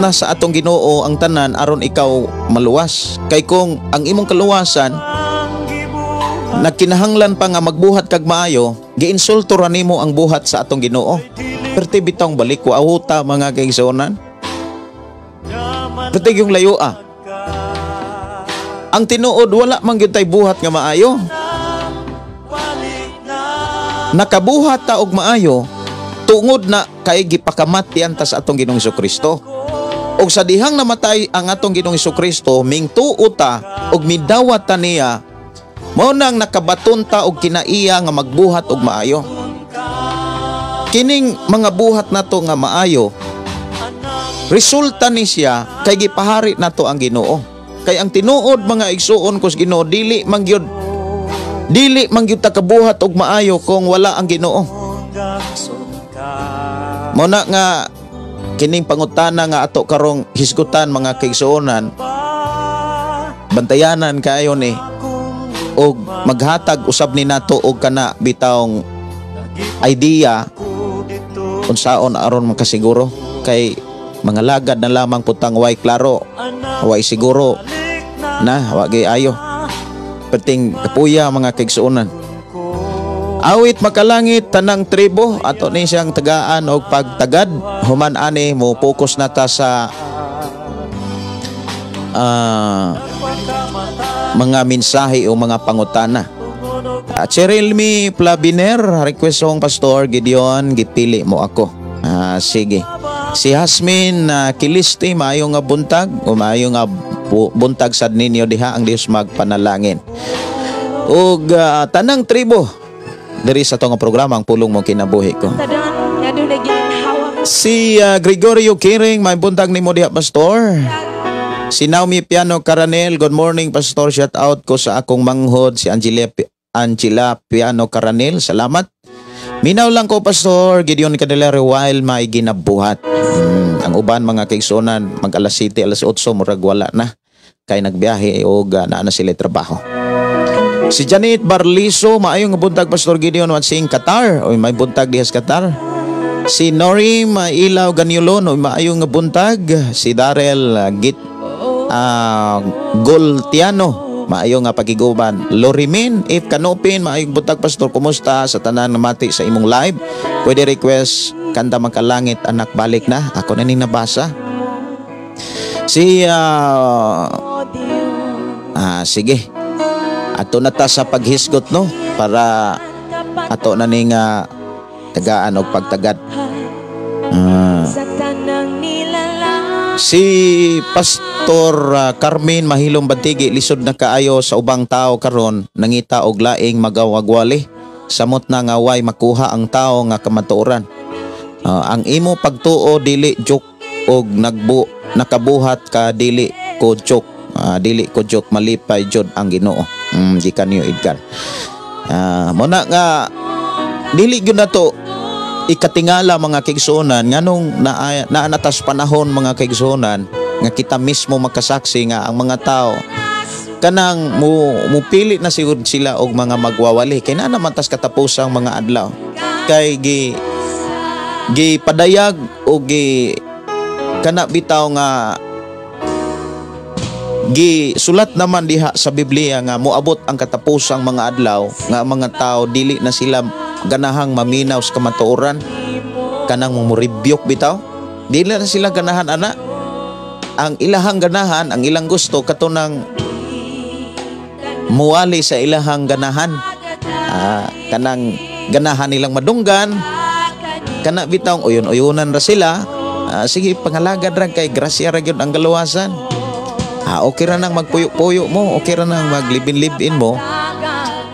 [SPEAKER 3] na sa atong Ginoo ang tanan aron ikaw maluwas. Kay kung ang imong kaluwasan nagkinahanglan pa nga magbuhat kag maayo, giinsulto ra nimo ang buhat sa atong Ginoo. Perti bitong balik ko awuta mga kaigsuonan. Perti yung layo ah. Ang tinuod wala man gyud tay buhat nga maayo. Nakabuhat ta og maayo tungod na kay gipakamatyan ta sa atong Ginoong Kristo. Og sa dihang namatay ang atong Ginoong Kristo, mingtuo ta og midawat ta niya, mao nang nakabaton ta og kinaiya nga magbuhat og maayo. Kining mga buhat nato nga maayo, resulta ni siya kay gipahari nato ang Ginoo. Kay ang tinuod mga igsuon kus Ginoo, dili man gyud ta kabuhat og maayo kung wala ang Ginoo. Mao na nga kining pangutana nga ato karong hisgutan mga kaigsuonan, bantayanan kaayo ni og maghatag usab ni nato og kana bitawng idea unsaon aron makasiguro. Kay mga lagad na lamang putang way klaro, way siguro na wa gyud ayo. Perting kapuya mga kaigsuonan. Awit makalangit tanang tribo ato ni siyang tagaan og pagtagad. Human ani mo focus na ta sa mga mensahe o mga pangutana. Cheryl Mi Plaviner, request song Pastor Gideon, gipili mo ako. Sige. Si Hasmin Kilisti, maayo nga buntag o maayo nga buntag sad ninyo diha, ang Dios magpanalangin. Og tanang tribo diri sa atong programa ang pulong mo kinabuhi ko. Si Gregorio Kiring, may buntag nimo diha Pastor. Si Naomi Piano Caranel, good morning Pastor, shout out ko sa akong manghod si Angela Piano Caranel, salamat. Minaw lang ko Pastor Gideon Candelario while may ginabuhat. Ang uban mga kaigsuonan mag alas 7, alas 8 murag wala na kay nagbiyahe og naa na sila trabaho. Si Janet Barliso, maayong buntag Pastor Gideon watching Qatar. Oy, may buntag diha sa Qatar. Si Nori Mailaw Ganyulon, oy, maayong buntag. Si Darrell Git Goltiano, maayo nga pagiguban. Lorimin If Kanopin, maayong buntag Pastor, kumusta sa tanan namati sa imong live? Pwede request kanta Makalangit anak balik na. Ako na ning nabasa. Si sige. Ato na ta sa paghisgot no, para ato na ning tagaan og pagtagad. Si Pastor Carmen Mahilom Bantigi, lisod na kaayo sa ubang tao karon, nangita og laing magawagwali. Samot na nga way makuha ang tao nga kamatuoran. Ang imo pagtuo dili joke og nakabuhat ka dili ko joke. Dili ko joke, malipay jud ang Ginoo. Gikan niyo Edgar. Mo na nga dili gyud nato ikatingala mga kaigsuonan nganong naanatas panahon mga kaigsuonan nga kita mismo makasaksi nga ang mga tao kanang mupili na sigud sila og mga magwawali kay naa naman tas katapusang mga adlaw kay gi padayag o gi kana bitaw nga gi sulat naman diha sa Biblia nga moabot ang katapusang mga adlaw nga ang mga tao dili na sila ganahang maminaw sa kamatuoran, kanang muribyok bitaw, dili na sila ganahan ana. Ang ilahang ganahan, ang ilang gusto katunang muwali sa ilahang ganahan. Kanang ganahan nilang madunggan, kana bitawng uyon-uyonan ra sila. Sige, pangalagad ra kay grasya ra gyud ang galuwasan. Okay ra nang magpuyo-puyo mo, okay ra nang maglibin-libin mo,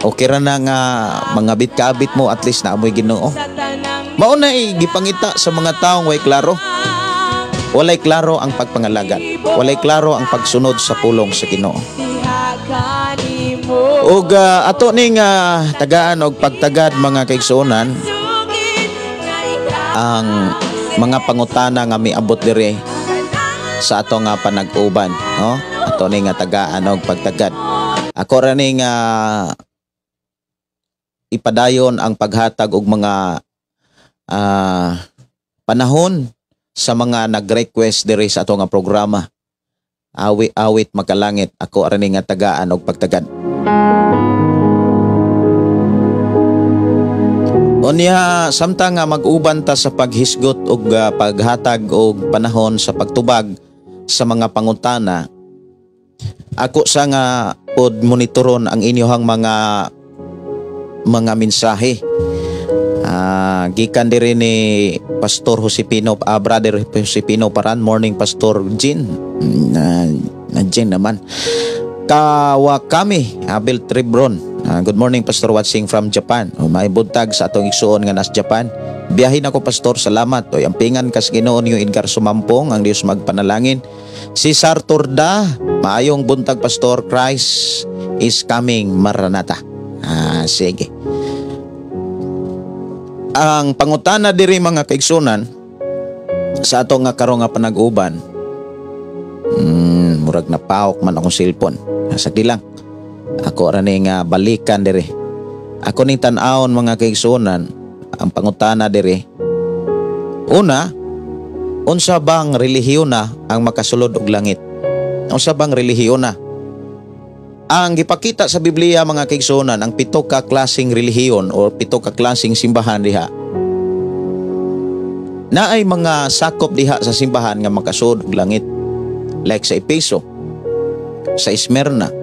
[SPEAKER 3] okay ra nang mga bit-kabit mo, at least naamoy Ginoo. Mao na gipangita sa mga taong way klaro. Walay klaro ang pagpangalagad. Walay klaro ang pagsunod sa pulong sa Ginoo. Ug ato ning tagaan og pagtagad, mga kaigsuonan, ang mga pangutana nga miabot diri sa ato nga panag-uban, no? Ato ning nga tagaan og pagtagad. Ako ra ning ipadayon ang paghatag og mga panahon sa mga nag-request diri sa ato nga programa. Awi-awit makalangit, ako ra ning nga tagaan og pagtagad. Unya, samtang nga mag-uban ta sa paghisgot og paghatag og panahon sa pagtubag sa mga pangutana, ako sa nga pod monitoron ang inyohang mga mensahe. Gikan diri ni Pastor Josepino, Brother Josepino Paran, morning Pastor Jean. Na Jean naman. Kawakami, Abel Tribron. Good morning Pastor, watching from Japan. O, may buntag sa atong igsuon nga nas Japan. Biyahin ako Pastor, salamat. O, ampingan kas Ginoo niyo Edgar Sumampong, ang Dios magpanalangin. Si Sartorda, maayong buntag Pastor, Christ is coming, Maranatha. Sige. Ang pangutana diri mga kaigsunan sa ato nga karon nga panag-uban, murag napaok man akong cellphone. Sagdi lang. Ako ra ni nga balikan diri. Ako ning tan-awon mga kaigsunan ang pangutana diri. Una, unsa bang relihiyon na ang makasulod og langit? Unsa bang relihiyon na? Ang gipakita sa Biblia mga kaigsuonan, ang 7 ka klaseng relihiyon o 7 ka klaseng simbahan diha. Naay mga sakop diha sa simbahan nga makasulod og langit. Like sa Epeso, sa Smyrna.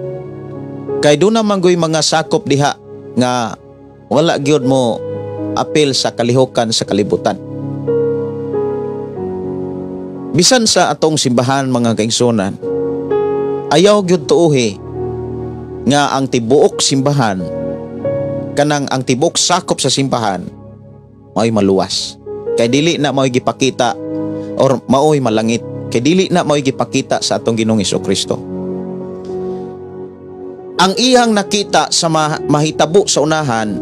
[SPEAKER 3] Kay doon naman goy mga sakop diha nga wala gyud mo apil sa kalihokan sa kalibutan. Bisan sa atong simbahan mga kaigsuonan, ayaw gyud tuohi nga ang tibuok simbahan, kanang ang tibuok sakop sa simbahan mao'y maluwas. Kay dili na mao'y gipakita or mao'y malangit. Kay dili na mao'y gipakita sa atong Ginoong Hesukristo. Ang iyang nakita sa mahitabo sa unahan,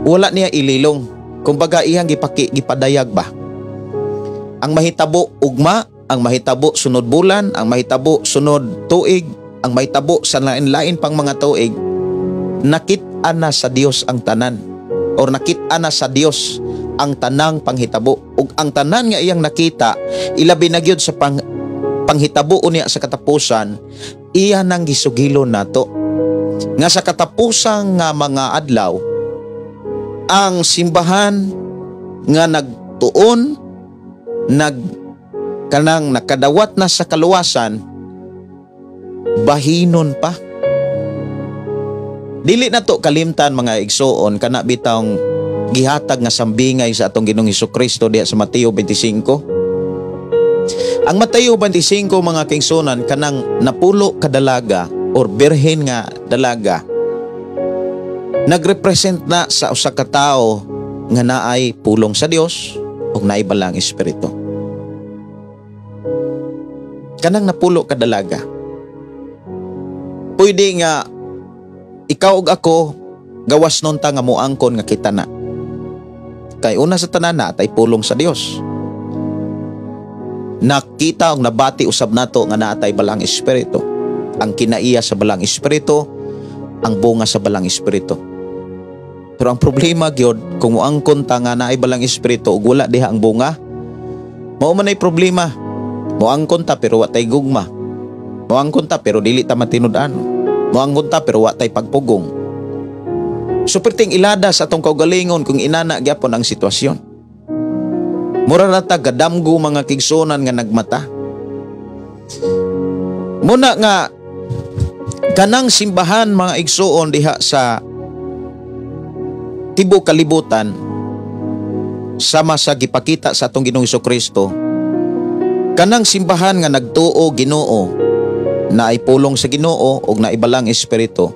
[SPEAKER 3] wala niya ililong. Kumbaga iyang gipadayag ba? Ang mahitabo ugma, ang mahitabo sunod bulan, ang mahitabo sunod tuig, ang mahitabo sa lain-lain pang mga tuig, nakit-an na sa Dios ang tanan or nakit-an na sa Dios ang tanang panghitabo. Ug ang tanan nga iyang nakita, ilabi na gyud sa panghitabo unya sa katapusan, iya nang gisugilon nato. Nga sa katapusan nga mga adlaw, ang simbahan nga nagtuon, kanang nakadawat na sa kaluwasan, bahinon pa. Dili na to kalimtan mga igsoon, kana bitawng gihatag nga sambingay sa atong Ginoong Hesukristo diha sa Mateo 25. Ang Mateo 25 mga kaigsuonan, kanang napulo ka dalaga or birhen nga dalaga, nagrepresent na sa usa ka tawo nga naay pulong sa Dios ug naay balang espiritu. Kanang napulo ka dalaga, pwede nga ikaw ug ako gawas nun ta nga moangkon nga kita na. Kay una sa tanan na atay pulong sa Dios. Nakita og nabati usab nato nga naatay balang espiritu. Ang kinaiya sa balang espiritu, ang bunga sa balang espiritu. Pero ang problema gyud kung moangkon ta nga naay balang espiritu ug wala diha ang bunga, mao man ay problema. Moangkon ta pero wa tay gugma. Moangkon ta pero dili ta matinud-an. Moangkon ta pero wa tay pagpugong. So perting ilada sa atong kaugalingon kung inana gyapon ang sitwasyon. Mura ra ta gadamgo mga kigsunan nga nagmata. Muna nga kanang simbahan mga igsuon diha sa tibuok kalibutan, sama sa gipakita sa atong Ginoong Kristo, kanang simbahan nga nagtuo Ginoo, na pulong sa Ginoo og naibalang espiritu,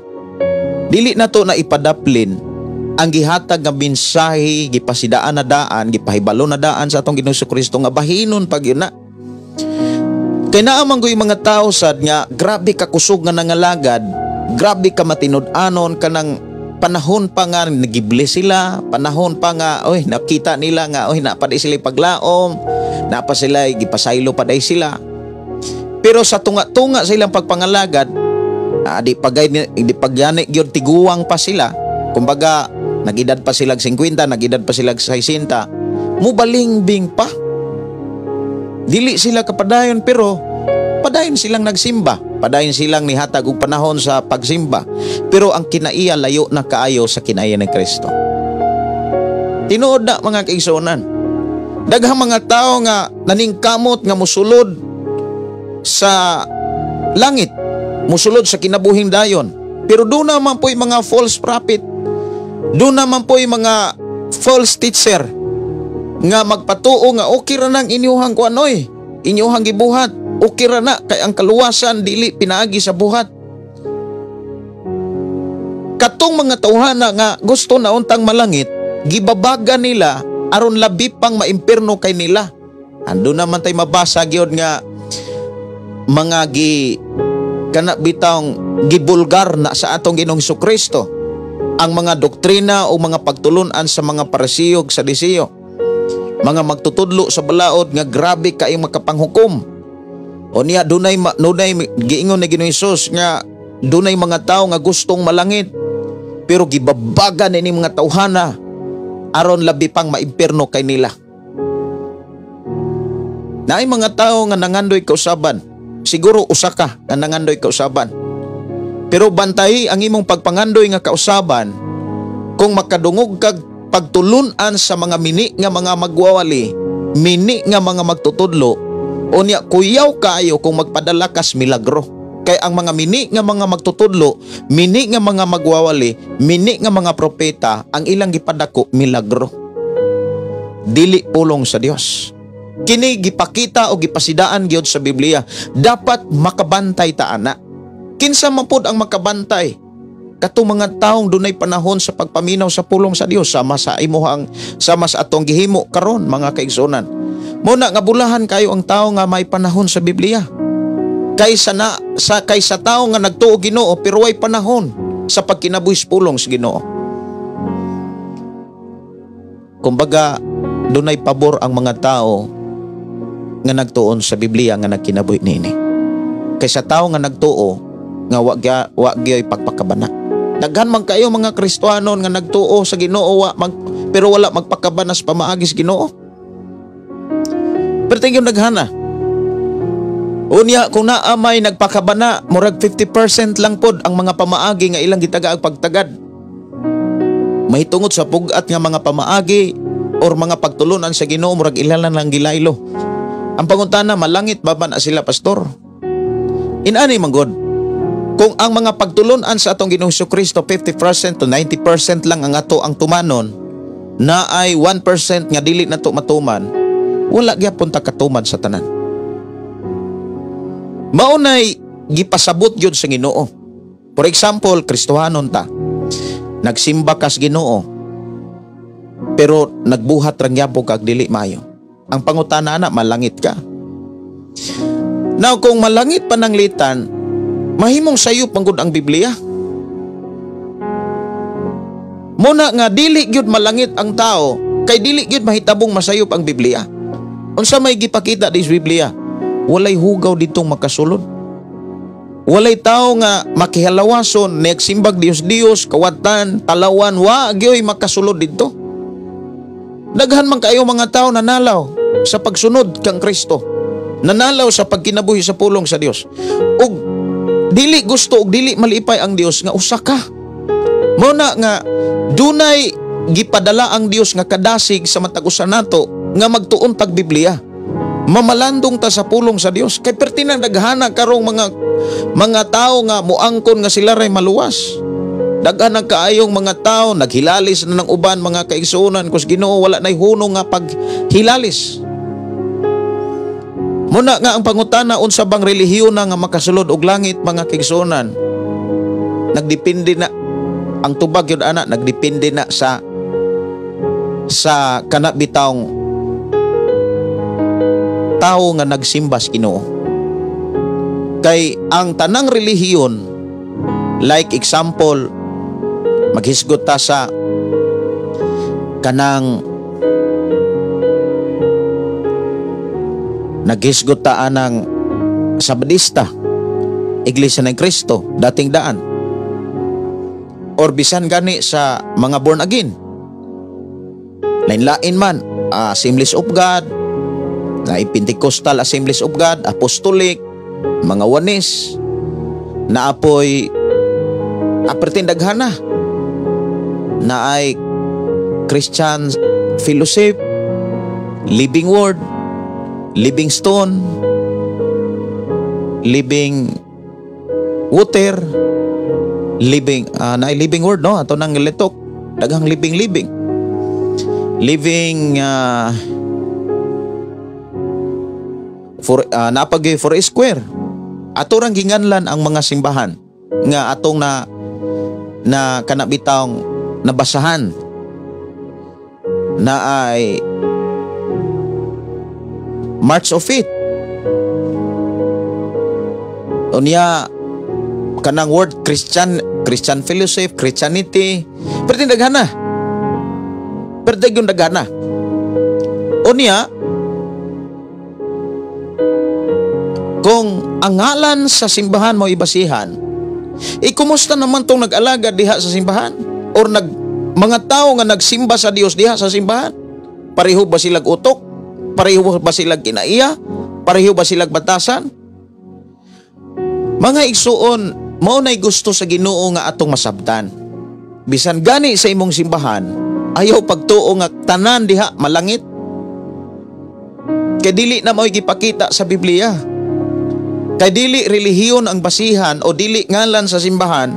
[SPEAKER 3] dili nato na ipadaplin ang gihatag nga mensahe, gipasidaan na daan, gipahibalo na daan sa atong Ginoong Kristo nga bahinon pag yun na. Kay naa man goy mga tao sad nga grabe ka kusog nga nangalagad, grabe ka matinud-anon, kanang panahon pa nga nagibli sila, panahon pa nga oy nakita nila nga oy napaday sila paglaom, napa sila gipasaylo pa day sila. Pero sa tunga-tunga sa ilang pagpangalagad, di pagay di pagyani gyud tiguang pa sila. Kumbaga nagedad pa sila 50, nagedad pa sila 60, mubalingbing pa. Dili sila kapadayon, pero padayon silang nagsimba, padayon silang nihatag og panahon sa pagsimba. Pero ang kinaiya layo na kaayo sa kinaiya ni Kristo. Tinuod na, mga kaigsuonan. Daghang mga tao nga naningkamot nga musulod sa langit, musulod sa kinabuhing dayon. Pero doon naman po'y mga false prophet. Doon naman po'y mga false teacher nga magpatuo nga okay ra nang inyuhang kuanoy, inyuhang gibuhat, okay ra na kay ang kaluwasan dili pinaagi sa buhat. Katong mga tawhana nga gusto na untang malangit, gibabaga nila aron labi pang maimpirno kay nila. Ando naman tay mabasa gyud nga mga gi kana bitawng gibulgar na sa atong Ginoong Kristo ang mga doktrina o mga pagtulunan sa mga Pariseo ug Sadiseo, mga magtutudlo sa balaod nga grabe kaayong makapanghukom. O niya dunay giingon ni Ginoong Hesus nga dunay mga tao nga gustong malangit pero gibabaga ni mga tawhana aron labi pang maimpirno kay nila. Naay mga tao nga nangandoy kausaban. Siguro usa ka nga nangandoy kausaban. Pero bantayi ang imong pagpangandoy nga kausaban kung makadungog kag pagtulunan sa mga mini nga mga magwawali, mini nga mga magtutudlo, o niya kuyaw kaayo kung magpadala kas milagro. Kay ang mga mini nga mga magtutudlo, mini nga mga magwawali, mini nga mga propeta, ang ilang gipadako milagro. Dili pulong sa Dios. Kini gipakita o gipasidaan gyud sa Biblia. Dapat makabantay ta ana. Kinsa man pud ang makabantay? Katong mga taong dunay panahon sa pagpaminaw sa pulong sa Dios, sama sa imuhang, sama sa atong gihimo karon, mga kaigsuonan. Muna nga bulahan kayo ang tao nga may panahon sa Biblia. Kaysa na sa kaysa tao nga nagtuo Ginoo pero way panahon sa pagkinabuhi sa pulong sa Ginoo. Kumbaga dunay pabor ang mga tao nga nagtuon sa Biblia nga nagkinabuhi niini. Kaysa tao nga nagtuo nga wa gyoy pagpakabana. Daghan man kayo mga Kristohanon nga nagtuo sa Ginoo pero wala magpakabana sa pamaagi sa Ginoo. Pero tingin daghana. Unya kung naa may nagpakabana, murag 50% lang pod ang mga pamaagi nga ilang gitagaag pagtagad. Mahitungod sa pugat nga mga pamaagi or mga pagtulunan sa Ginoo, murag ilan lang gilaylo. Ang pangutana, malangit ba ba na sila, pastor? Inani man god. Kung ang mga pagtulunan sa atong Ginoong Kristo 50% to 90% lang ang ato ang tumanon, na ay 1% nga dili na to matuman, wala gyapon ta katuman sa tanan. Maunay gipasabot gyud sa Ginoo. For example, Kristohanon ta. Nagsimba kas Ginoo, pero nagbuhat rang gyapon kag dili maayo. Ang pangutana ana, malangit ka? Now kung malangit pananglitan, mahimong sayop man gud ang Biblia. Muna nga dili gyud malangit ang tao kay dili gyud mahitabong masayop ang Biblia. Unsa may gipakita di sa Biblia? Walay hugaw ditong makasulod. Walay tao nga makihalawason, nagsimbag Dios-Dios, kawatan, talawan, wa gyoy makasulod didto. Daghan man kayo mga tao nanalaw sa pagsunod kang Kristo. Nanalaw sa pagkinabuhi sa pulong sa Dios. Ug dili gusto og dili malipay ang Dios nga usa ka. Mao na nga dunay gipadala ang Dios nga kadasig sa matag usa nato nga magtuon tag Biblia. Mamalandong ta sa pulong sa Dios. Kay pertinang daghana karong mga tao nga muangkon nga sila ray maluwas. Daghan ang kaayong mga tao naghilalis na ng uban, mga kaigsuonan, kus Ginoo wala nay hunong nga paghilalis. Muna nga ang pangutana, unsa bang relihiyon na nga makasulod og langit, mga kaigsuonan? Nagdepende na ang tubag yun ana, nagdepende na sa kana bitawng tao nga nagsimba sa Ginoo. Kay ang tanang relihiyon, like example, maghisgot ta sa kanang naghisgot ta anang Sabadista, Iglesia ng Kristo, Dating Daan, or bisan gani sa mga born again, lain-lain man, Assemblies of God, na Pentecostal Assemblies of God, Apostolic, mga Wanis, naapoy apertin daghana na ay Christian Fellowship, Living Word, Living Stone, Living Water, Living na Living Word, no, ato nang litok daghang living living living for napag for square. Ato rang ginganlan ang mga simbahan nga atong na na kanabitang nabasahan na ay March of Faith. Unya kanang word Christian, Christian Fellowship, Christianity, pero daghana. Pero yung daghana. Unya kung ang ngalan sa simbahan mo ibasihan, kumusta naman tong nag-alaga diha sa simbahan? Or mga tao nga nagsimba sa Dios diha sa simbahan? Pareho ba silag utok? Pareho ba silag kinaiya? Pareho ba silag batasan? Mga igsuon, mao nay gusto sa Ginoo nga atong masabtan. Bisan gani sa imong simbahan, ayaw pagtuo nga tanan diha malangit. Kay dili na mao'y gipakita sa Biblia. Kay dili relihiyon ang basihan o dili ngalan sa simbahan,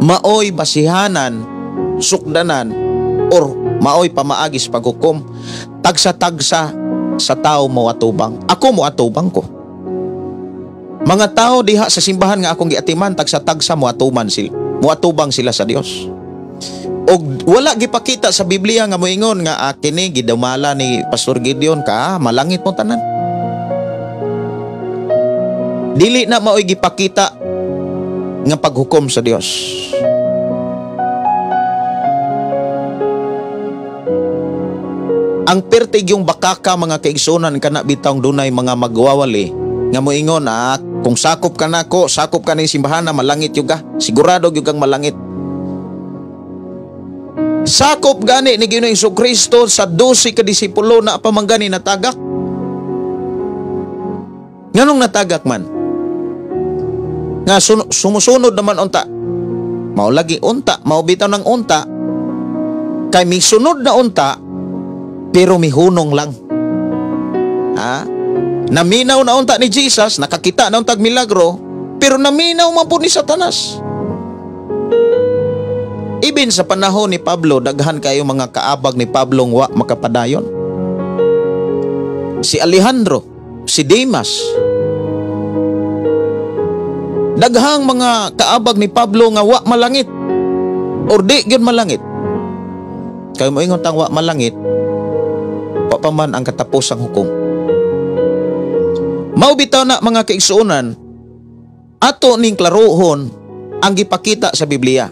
[SPEAKER 3] maoy basihanan, sukdanan, or maoy pamaagis paghukom. Tagsa-tagsa sa tao mo atubang. Ako mo atubang ko. Mga tao diha sa simbahan nga akong giatiman, tagsa-tagsa mo atuman sila, mo atubang sila sa Dios. Og wala gipakita sa Biblia nga moingon nga kini gidumala ni Pastor Gideon ka malangit mo tanan. Dili na maoy gipakita nga paghukom sa Dios. Ang pertig yung bakaka, mga kaigsunan, kana bitawng dunay mga magwawali nga moingon kung sakop ka nako, sakop ka ning simbahan na malangit yung ka, sigurado gyud kang malangit. Sakop gani ni Ginoong Hesukristo sa 12 ka disipulo na pamanggani natagak. Nganong natagak man? Nga sumusunod naman unta. Mao lagi unta, mao bitaw ng unta. Kay misunod na unta pero mihunong lang. Ha? Naminaw na unta ni Jesus, nakakita na untag milagro, pero naminaw man po ni Satanas. Ibin sa panahon ni Pablo, daghan kayo mga kaabag ni Pablo wa makapadayon. Si Alejandro, si Demas, daghang mga kaabag ni Pablo nga wa malangit or di gyud malangit. Kay moingon tang wa malangit, wa pa man ang katapusang hukom. Mao bitaw na, mga kaigsuonan, ato ning klarohon ang gipakita sa Biblia.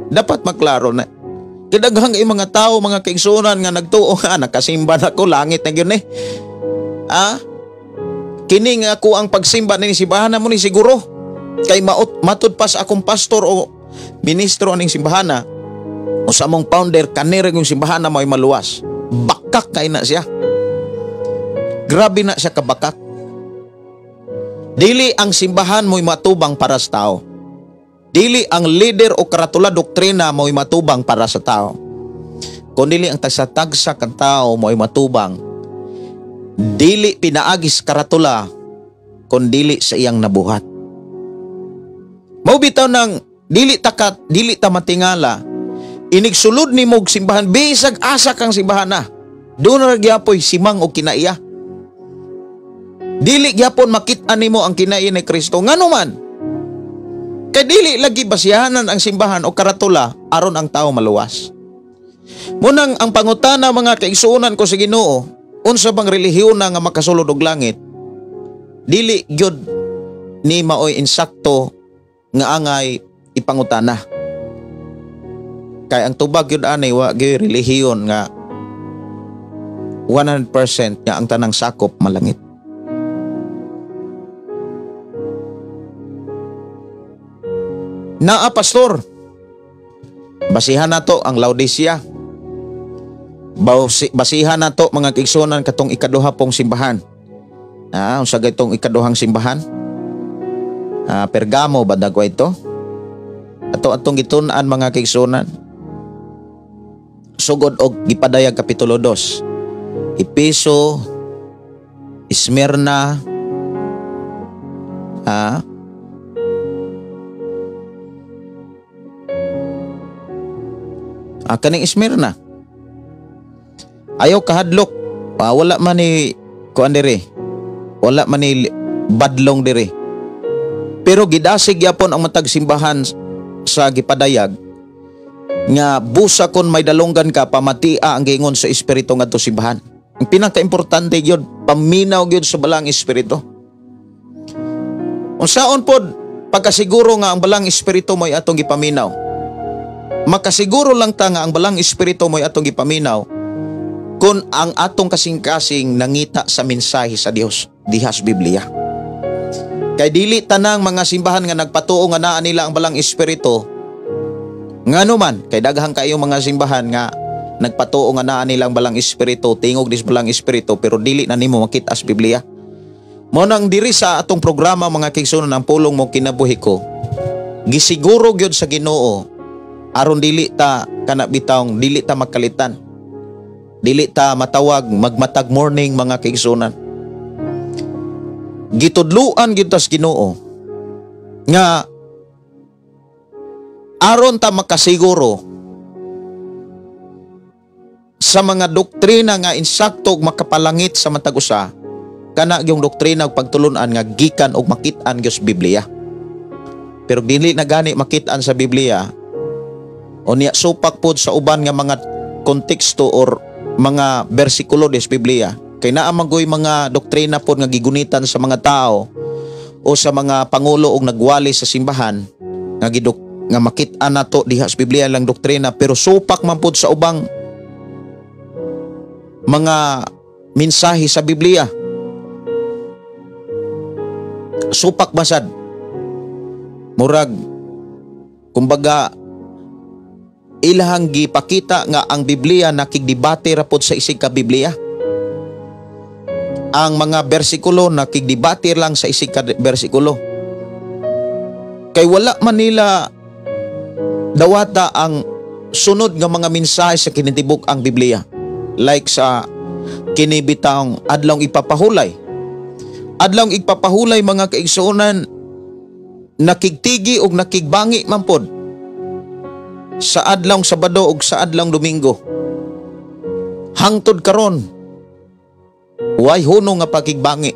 [SPEAKER 3] Dapat maklaro na. Kadaghang kay mga tao, mga kaigsuonan, nga nagtuo nga nakasimba na ko, langit na gyud ni. Ah? Kini nga ako ang pagsimba ni simbahan na mo ni siguro. Kay matud pa sa akong pastor o ministro aning simbahana o sa among founder, kanira yung simbahana mo'y maluwas. Bakak kay na siya. Grabe na siya kabakak. Dili ang simbahan mo'y matubang para sa tao. Dili ang leader o karatula doktrina mo'y matubang para sa tao. Kung dili ang tagsa-tagsa kan tao mo'y matubang. Dili pinaagis karatula, kung dili sa iyang nabuhat. Mao bitaw ng Dili ta matingala. Inigsulod nimo og simbahan bisag asa kang simbahan na. Doon ra gyapoy simang og kinaiya. Dili gyapon makit-an nimo ang kinaiya ni Kristo. Ngano man? Kay dili lagi basihanan ang simbahan o karatula aron ang tao maluwas. Munang ang pangutana mga kaigsuonan ko sa Ginoo, unsa bang relihiyon na nga makasulod og langit? Dili gyud ni maoy insakto nga angay ipangutana. Kay ang tubag gyud ani wa gyud relihiyon nga 100% nga ang tanang sakop malangit. Naa pastor, basihan nato ang Laodicea. Basihan nato mga kaigsuonan katong ikaduha pong simbahan. Unsa gaytong ikaduhang simbahan? Pergamo ba dagwa ito? Ato atong gitun-an mga kaigsuonan. Sugod og gipadayag kapitulo 2. Epeso, Smyrna, kaning Smyrna. Ayaw kahadlok. Wala man ni kuan diri. Wala man ni badlong diri. Pero gidasig gyapon ang matag simbahan sa gipadayag nga busa kon may dalonggan ka, pamatia ang giingon sa espiritu ngadto simbahan. Ang pinakaimportante gyud, paminaw gyud sa balang espiritu. Unsaon pod pagkasiguro nga ang balang espiritu mo'y atong gipaminaw? Makasiguro lang ta nga ang balang espiritu mo'y atong gipaminaw kung ang atong kasing-kasing nangita sa mensahe sa Dios diha sa Biblia. Kay dili tanang mga simbahan nga nagpatuo nga naa nila ang balang espiritu. Ngano man, kay daghang kayo mga simbahan nga nagpatuo nga naa nila ang balang espiritu, tingog dis balang espiritu, pero dili na nimo makita sa Biblia. Mao nang diri sa atong programa mga kaigsuonan, ang pulong mo kinabuhi ko, gisiguro gyud sa Ginoo aron dili ta kana bitawng dili ta magkalitan. Dili ta matawag magmatag morning mga kaigsuonan. Gitudluan gyud tas Ginoo nga aron ta makasiguro sa mga doktrina nga insakto ug makapalangit sa matag usa, kana gyung doktrina ug pagtulun-an nga gikan og makit-an gyud sa Biblia. Pero dili na gani makit-an sa Biblia unya supak pod sa uban nga mga konteksto or mga bersikulo des Biblia. Kay naa man goy mga doktrina pod nga gigunitan sa mga tao o sa mga pangulo og nagwali sa simbahan nga nga makit-an nato diha sa Biblia lang doktrina, pero supak man pod sa ubang mga mensahe sa Biblia. Supak basad. Murag kumbaga ilahang gipakita nga ang Biblia nakigdebate ra pod sa isig ka Biblia. Ang mga bersikulo nakigdebate lang sa isig ka bersikulo. Kay wala man nila dawata ang sunod nga mga mensahe sa kinitibok ang Biblia. Like sa kinibitang adlong ipapahulay. Adlong ipapahulay mga kaigsuonan, nakigtigi og nakigbangi man pod sa adlong Sabado ug sa adlong Domingo. Hangtod karon way hunong nga pagigbangi.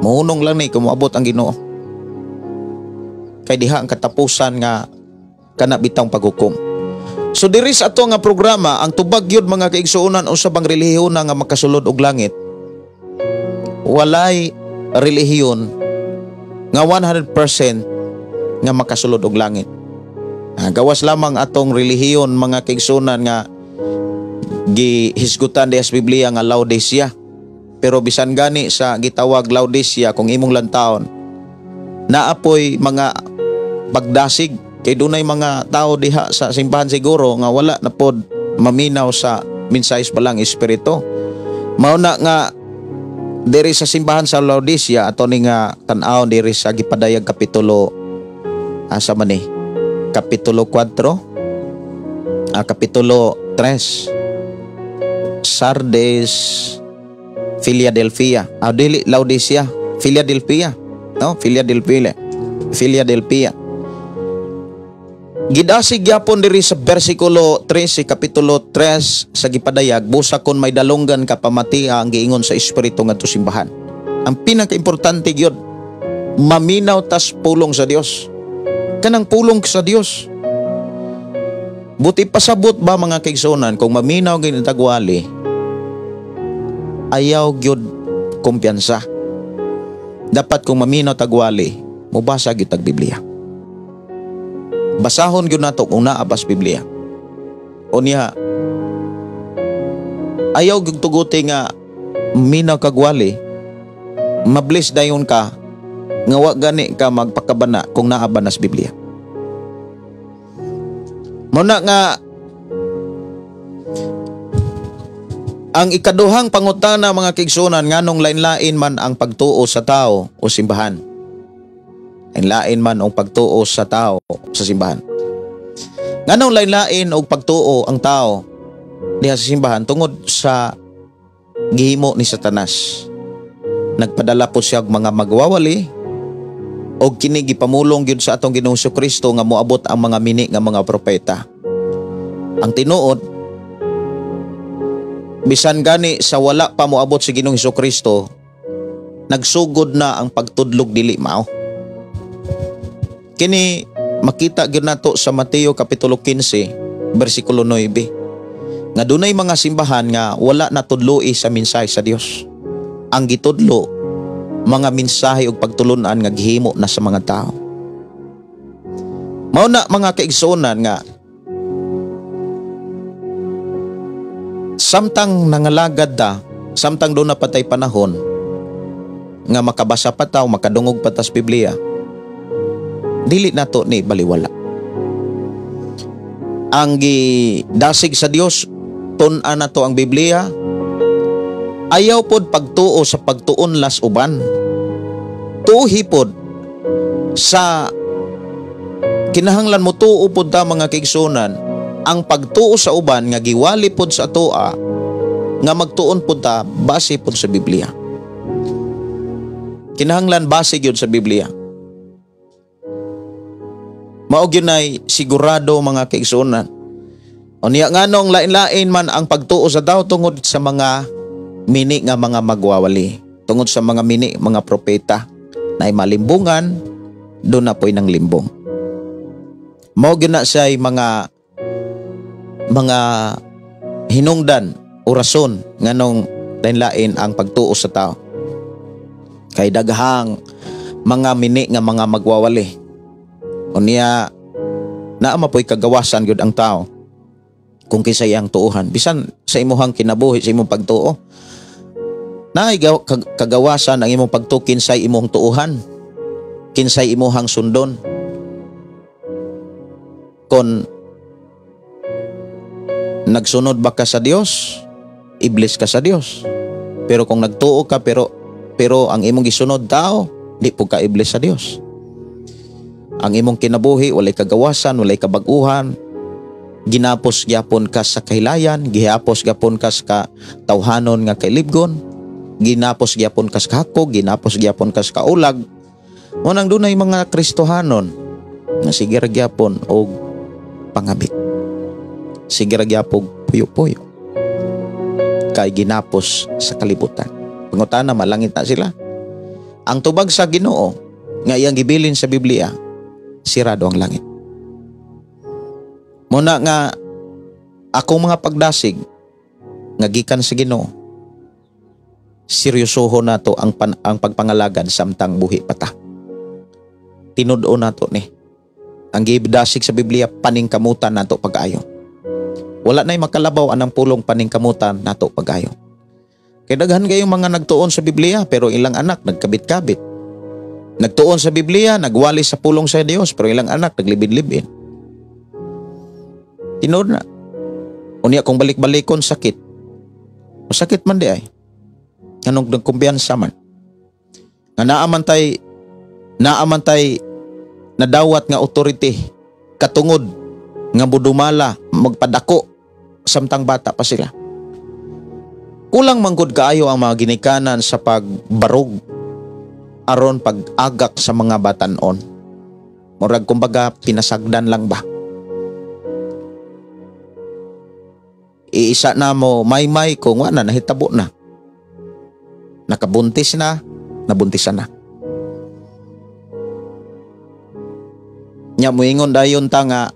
[SPEAKER 3] Mohunong lang ni kung moabot ang Ginoo. Kay diha ang katapusan nga kana bitang paghukom. So diri sa ato nga programa, ang tubag gyud mga kaigsuonan usa bang relihiyon nga makasulod og langit. Walay relihiyon nga 100% nga makasulod og langit. Gawas lamang atong relihiyon mga kaigsuonan nga gihisgutan diha sa Biblia nga Laodicea. Pero bisan gani sa gitawag Laodicea, kung imong lantaon, naapoy mga pagdasig kay dunay mga tao diha sa simbahan siguro nga wala na pod maminaw sa mensahe sa balang espiritu. Mao na nga diri sa simbahan sa Laodicea ato ni nga tan-awon diri sa gipadayag kapitulo asa man ni kapitulo 4, kapitulo 3, Sardes, Philadelphia, dili Laodicea, Philadelphia, no? Philadelphia. Philadelphia. Gidasig gyapon diri sa versikulo 13, kapitulo 3 sa gipadayag, busa kon may dalunggan ka, pamatia ang giingon sa Espiritu ngadto simbahan. Ang pinakaimportante gyud, maminaw tas pulong sa Dios. Kanang pulong sa Dios. Buti pasabot ba, mga kaigsuonan, kung maminaw gyud tag wali, ayaw gyud kumpiyansa. Dapat kung maminaw tag wali, mubasa gyud tag Biblia. Basahon gyud nato kung naa bas Biblia. Unya, ayaw gyud tuguti nga minaw kag wali, mabless dayon ka nga wa gani ka magpakabana kung naa ba nas Biblia. Mao na nga ang ikaduhang pangutana, mga kaigsuonan, nganong lain-lain man ang pagtuo sa tao o simbahan. Lain-lain man ang pagtuo sa tao sa simbahan. Nganong lain-lain og pagtuo ang tao diha sa simbahan? Tungod sa gihimo ni Satanas. Nagpadala po siya og mga magwawali og kini gipamulong gyud sa atong Ginoong Kristo nga moabot ang mga mini nga mga propeta. Ang tinuod, bisan gani sa wala pa moabot si Ginoong Kristo, nagsugod na ang pagtudlog dili mao. Kini makita gyud nato sa Mateo kapitulo 15 bersikulo 9 nga dunay mga simbahan nga wala natudloi sa mensahe sa Dios. Ang gitudlo, mga mensahe ug pagtulunan nga gihimo na sa mga tao. Mao na, mga kaigsuonan, nga samtang nangalagad ta, samtang doon na patay panahon nga makabasa pa ta o makadungog pa tas Biblia, dili nato ni baliwala. Ang gidasig sa Dios, tun-an nato ang Biblia. Ayaw pod pagtuo sa pagtuon las uban. Tuuhi pod sa kinahanglan mo tuo pod ta, mga kaigsuonan, ang pagtuo sa uban nga giwali pod sa atoa nga magtuon pod ta base pod sa Biblia. Kinahanglan base gyud sa Biblia. Mao gyud nay sigurado, mga kaigsuonan. Unya, nganong lain-lain man ang pagtuo sa tao? Tungod sa mga mini nga mga magwawali, tungod sa mga mini mga propeta na malimbungan, doon na po'y nang limbong. Mao gyud na siya'y mga hinungdan o rason nganong lain-lain ang pagtuo sa tao. Kay daghang mga mini nga mga magwawali. Unya, naa mapoy kagawasan gyud ang tao kung kinsay ang tuuhan. Bisan sa imuhang kinabuhi, sa imong pagtuo, naay kagawasan ang imong pagtuo kinsay imong tuuhan, kinsay imuhang sundon. Kon nagsunod ba ka sa Dios, iblis ka sa Dios. Pero kung nagtuo ka pero ang imong gisunod tao, di po ka iblis sa Dios. Ang imong kinabuhi walay kagawasan, walay kabag-uhan, ginapos gyapon ka sa kahilayan, gihapos gyapon ka sa tawhanon nga kailibgon, ginapos gyapon ka sa hakog, ginapos gyapon ka sa kaulag. Mao nang dunay mga Kristohanon nga sige ra gyapon og pangabit. Sige ra gyapon puyo-puyo. Kay ginapos sa kalibutan. Pangutana, malangit na sila? Ang tubag sa Ginoo nga iyang gibilin sa Biblia, sirado ang langit. Muna nga akong mga pagdasig nga gikan sa Ginoo, seryosoho nato ang pagpangalagad samtang buhi pa ta. Tinud-o nato ni. Ang gidasig sa Biblia, paningkamutan nato pag-ayo. Wala na'y makalabaw anang pulong paningkamutan nato pag-ayo. Kay daghan kayong mga nagtuon sa Biblia pero ilang anak nagkabit-kabit. Nagtuon sa Biblia, nagwali sa pulong sa Dios pero ilang anak naglibid-libin. Tinuod na. Unya kung balik-balikon, sakit. Masakit man di ay. Anong nagkumpiyansa man. Nga naa man tay nadawat nga authority katungod nga budumala magpadako samtang bata pa sila. Kulang manggod kaayo ang mga ginikanan sa pagbarog aron pag-agak sa mga batanon. Murag kumbaga pinasagdan lang ba. Iisa na mo maymay kung wala na nahitabo na. Nakabuntis na, nabuntisan na. Nya moingon dayon ta nga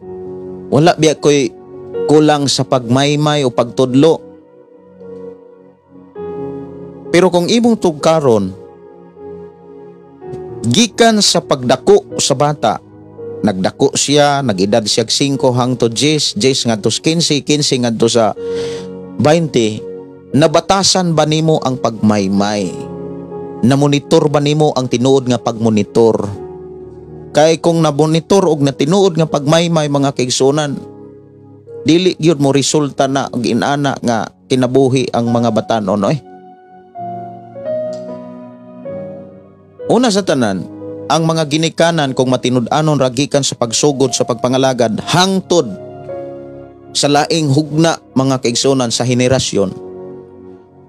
[SPEAKER 3] wala biya ko'y kulang sa pagmaymay o pagtudlo. Pero kung imong tugkaron gikan sa pagdako sa bata, nagdako siya, nag-edad siya 5 hangtod 10, 10 ngadto sa 15, 15 ngadto sa 20, nabatasan ba nimo ang pagmaymay? Namonitor ba nimo ang tinuod nga pagmonitor? Kay kung namonitor og natinuod nga pagmaymay mga kaigsunan, dili gyud mo resulta na og inana nga kinabuhi ang mga batanon oy. Una sa tanan, ang mga ginikanan kung matinud-anon ragikan sa pagsugod sa pagpangalagad hangtod sa laing hugna mga kaigsunan sa henerasyon,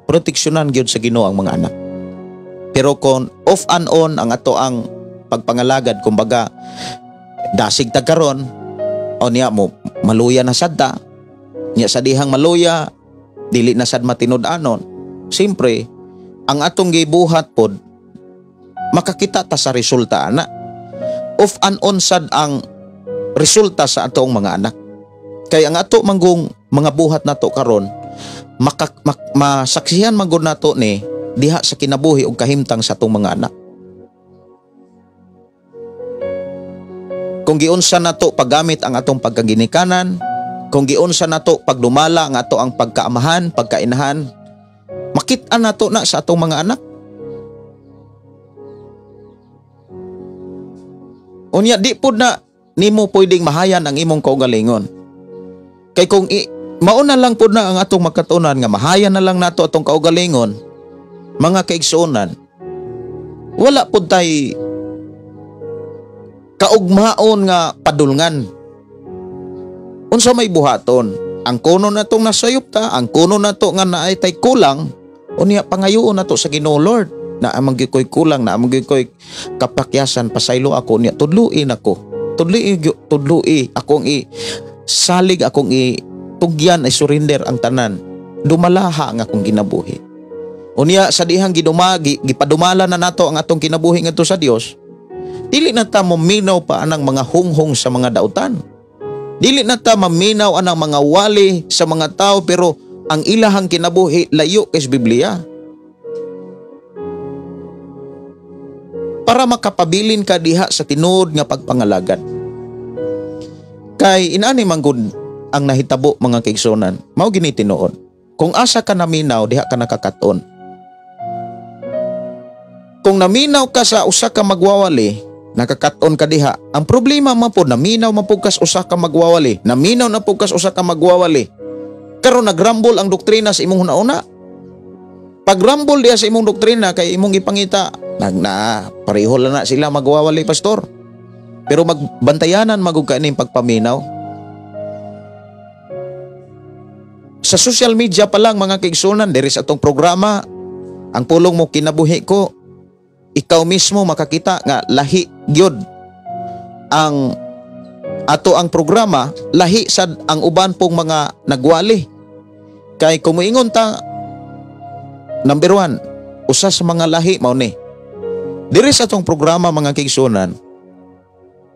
[SPEAKER 3] proteksyonan gyud sa Ginoo ang mga anak. Pero kung off and on ang ato ang pagpangalagad, kumbaga dasig ta karon o niya mo maluya na sad ta, niya sa dihang maluya dili na sad matinud-anon, siyempre ang atong gibuhat pod makakita ta sa resulta ana. Off and on sad ang resulta sa atong mga anak. Kay ang ato manggong mga buhat nato karon masaksihan manggod nato ni diha sa kinabuhi og kahimtang sa atong mga anak. Kung giunsa nato paggamit ang atong pagkaginikanan, kung giunsa nato pagdumala ang ato ang pagkaamahan, pagkainahan, makit-an nato na sa atong mga anak. Unya di pud na nimo pwedeng mahayan ang imong kaugalingon. Kay kung mauna lang pud na ang atong makatunan nga mahayan na lang nato atong kaugalingon, mga kaigsuonan, wala pud tay kaugmaon nga padulngan. Unsa may buhaton? Ang kuno natong nasayop ta, ang kuno nato nga naay tay kulang, unya pangayoon nato sa Ginoo, Lord, na amang gyud ko'y kulang, na amang gyud ko'y kapakyasan, pasaylo ako niya, tudluin ako. Tudlui, tudlui akong i salig, akong i tugyan, ay surrender ang tanan. Dumalaha ang akong kinabuhi. Unya sa dihang gidumagi, gipadumala na nato ang atong kinabuhi ngadto sa Dios. Dili na ta maminaw pa anang mga hunghong sa mga dautan. Dili na ta maminaw anang mga wali sa mga tao, pero ang ilahang kinabuhi layo kay Biblia. Para makapabilin ka diha sa tinuod nga pagpangalagad. Kay inani man gud ang nahitabo mga kaigsunan, mao gini tinuod. Kung asa ka naminaw, diha ka nakakaton. Kung naminaw ka sa usa ka magwawali, nakakaton ka diha. Ang problema man po, naminaw man po kas usa ka magwawali, naminaw na po kas usa ka magwawali. Karon nagrambol ang doktrina sa imong hunauna. Pagrambol diha sa imong doktrina kay imong ipangita, nagna pareho lang na sila magwawali, pastor. Pero magbantayanan magug ka ining pagpaminaw. Sa social media pa lang mga kaigsunan, diri sa atong programa, ang pulong mo kinabuhi ko, ikaw mismo makakita nga lahi gyud ang ato ang programa, lahi sad ang uban pong mga nagwali. Kay kumuingon ta, number 1, usa sa mga lahi mao ni. Diri sa atong programa mga kaigsunan,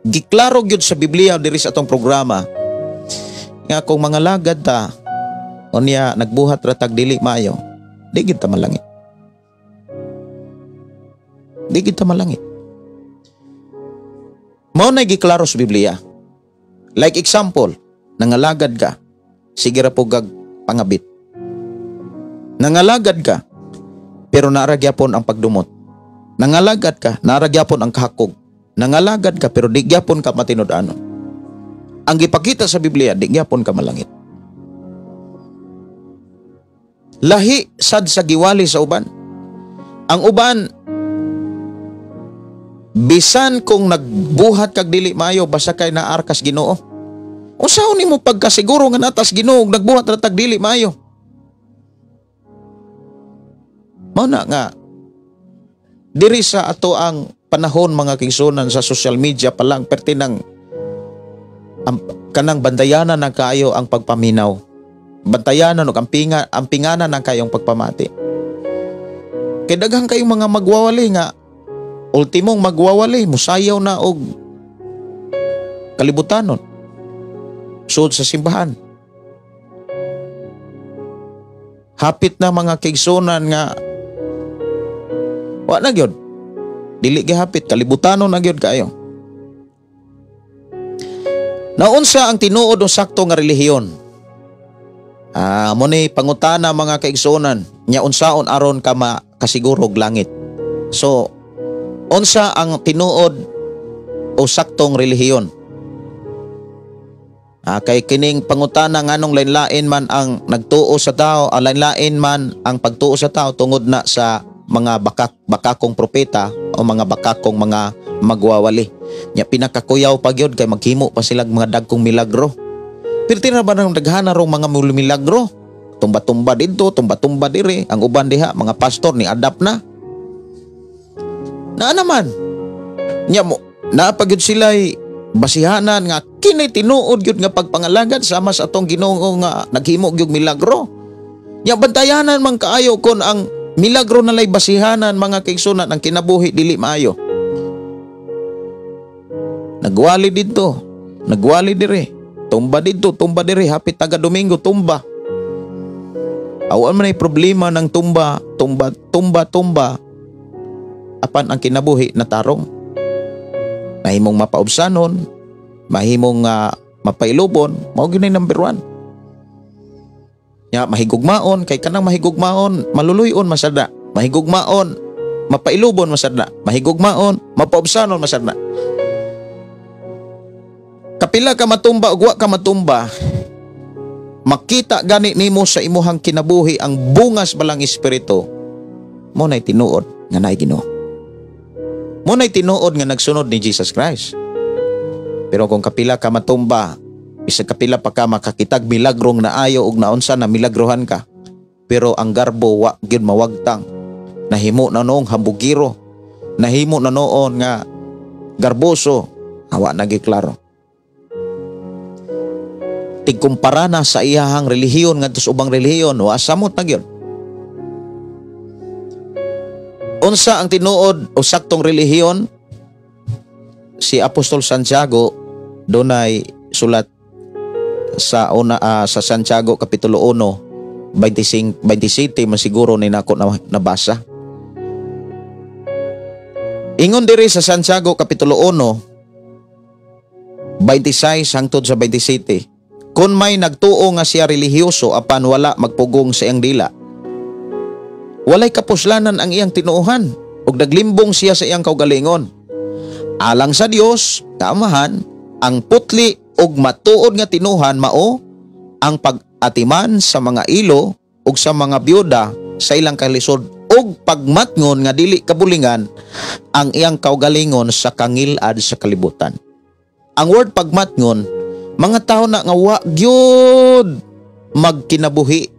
[SPEAKER 3] giklaro gyud sa Biblia diri sa atong programa nga kung mga lagad ta unya nagbuhat ra tag dili maayo, di gid ta malangit. Di gid ta malangit. Mao na giklaro sa Biblia. Like example, nangalagad ka, sige ra po gag pangabit. Nangalagad ka, pero naara gyapon ang pagdumot. Nangalagad ka, naara gyapon ang kahakog. Nangalagad ka, pero di gyapon ka matinud-anon. Ang gipakita sa Biblia, di gyapon ka malangit. Lahi sad sa giwali sa uban. Ang uban, bisan kung nagbuhat kag dili maayo, basta kay naarkas Ginoo. Unsaon nimo pagkasiguro nga natas Ginoo nagbuhat ra tag dili maayo? Mao na nga diri sa ato ang panahon mga kaigsunan, sa social media pa lang perti nang kanang bandayanan na kaayo ang pagpaminaw. Bantayanan og ampinga, ampinganan ang kayong pagpamati. Kay daghan kayong mga magwawali nga ultimong magwawali musayaw na og kalibutanon. Sud sa simbahan. Hapit na mga kaigsunan nga wa na gyud. Dili gihapit, kalibutanon na gyud kaayo. Naunsa ang tinuod o sakto nga relihiyon? Mo ni pangutana mga kaigsuonan, nya unsaon aron ka makasiguro og langit. So, unsa ang tinuod o saktong relihiyon? Kay kining pangutana nganong lain-lain man ang nagtuo sa tao, lain-lain man ang pagtuo sa tao tungod na sa mga bakakong propeta o mga bakakong mga magwawali. Nya pinakakuyaw pa gyud kay maghimo pa silag mga dagkong milagro. Pirti na ba ng daghana rong mga milagro? Tumba-tumba didto, tumba-tumba diri. Ang uban diha, mga pastor ni adapt na. Naa naman. Nya mo, naa pa gyud sila'y basihanan nga kini tinuod gyud nga pagpangalagad sama sa atong Ginoo nga naghimo gyud milagro. Nya bantayanan man kaayo kon ang milagro nalay basihanan mga kaigsunan ang kinabuhi dili maayo. Nagwali didto, nagwali diri, tumba didto, tumba diri, hapit taga Domingo tumba. Awan man ay problema ng tumba, tumba, tumba, tumba. Apan ang kinabuhi natarong. Mahimong mapaubsanon, mahimong mapailubon, mao gyud number 1. Nya mahigugmaon kay kanang mahigugmaon, maluluyon masada. Mahigugmaon, mapailubon masada. Mahigugmaon, mapaubsanon masada. Kapila ka matumba ug wa ka matumba, makita gani nimo sa imuhang kinabuhi ang bungas balang espiritu, mo nay tinuod nga naay Ginoo. Mo nay tinuod nga nagsunod ni Jesus Christ. Pero kung kapila ka matumba, bisag kapila pa ka makakitag milagrong naayo ug naunsa na milagrohan ka, pero ang garbo wa gyud mawagtang. Nahimo na noong hambugiro, nahimo na noon nga garboso, awa na gyud klaro. Tigkumpara na sa iyahang relihiyon ngadto sa ubang relihiyon, wa samot na gyud. Unsa ang tinuod o saktong relihiyon? Si Apostol Santiago dunay sulat sa una, sa Santiago kapitulo 1 25, 27 man siguro ni nako na, nabasa. Ingon diri sa Santiago kapitulo 1 26 hangtod sa 27. Kung may nagtuo nga siya relihiyoso apan wala magpugong sa iyang dila, walay kapuslanan ang iyang tinuohan ug naglimbong siya sa iyang kaugalingon. Alang sa Dios, kaamahan, ang putli ug matuod nga tinuhan mao ang pag-atiman sa mga ilo ug sa mga byuda sa ilang kalisod ug pagmatngon nga dili kabulingan ang iyang kaugalingon sa kangilad sa kalibutan. Ang word pagmatngon, mga tao na nga wa gyud magkinabuhi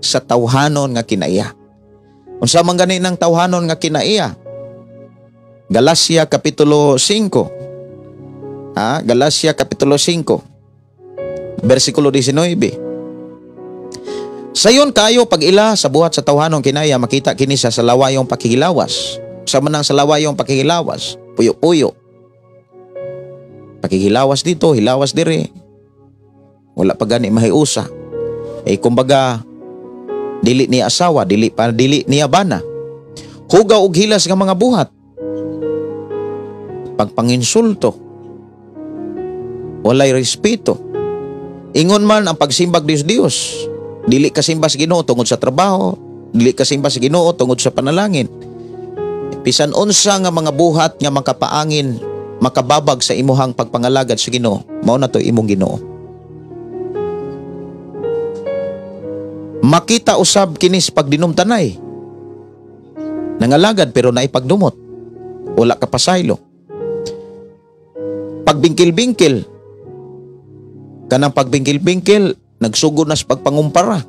[SPEAKER 3] sa tawhanon nga kinaiya. Unsa man gani nang tawhanon nga kinaiya? Galacia kapitulo 5. Galacia kapitulo 5. Bersikulo 19. Sayon kayo pag-ila sa buhat sa tawhanon kinaiya, makita kini sa salawayong pakihilawas. Sa manang salawayong pakihilawas, puyo-puyo. Pakihilawas dito, hilawas dire. Wala pa gani mahiusa. Eh kumbaga dili niya asawa, dili pa dili niya bana. Hugaw og hilas nga mga buhat. Pagpanginsulto. Walay respeto. Ingon man ang pagsimbag Dios Dios. Dili ka simba sa Ginoo tungod sa trabaho, dili ka simba sa Ginoo tungod sa panalangin. Bisan unsa nga mga buhat nga makapaangin, makababag sa imuhang pagpangalagad sa Ginoo, mao na to imong Ginoo. Makita usab kini sa pagdinumtanay. Nangalagad pero naipagdumot. Wala ka pasaylo. Pagbingkil-bingkil. Kanang pagbingkil-bingkil, nagsugod na sa pagpangumpara.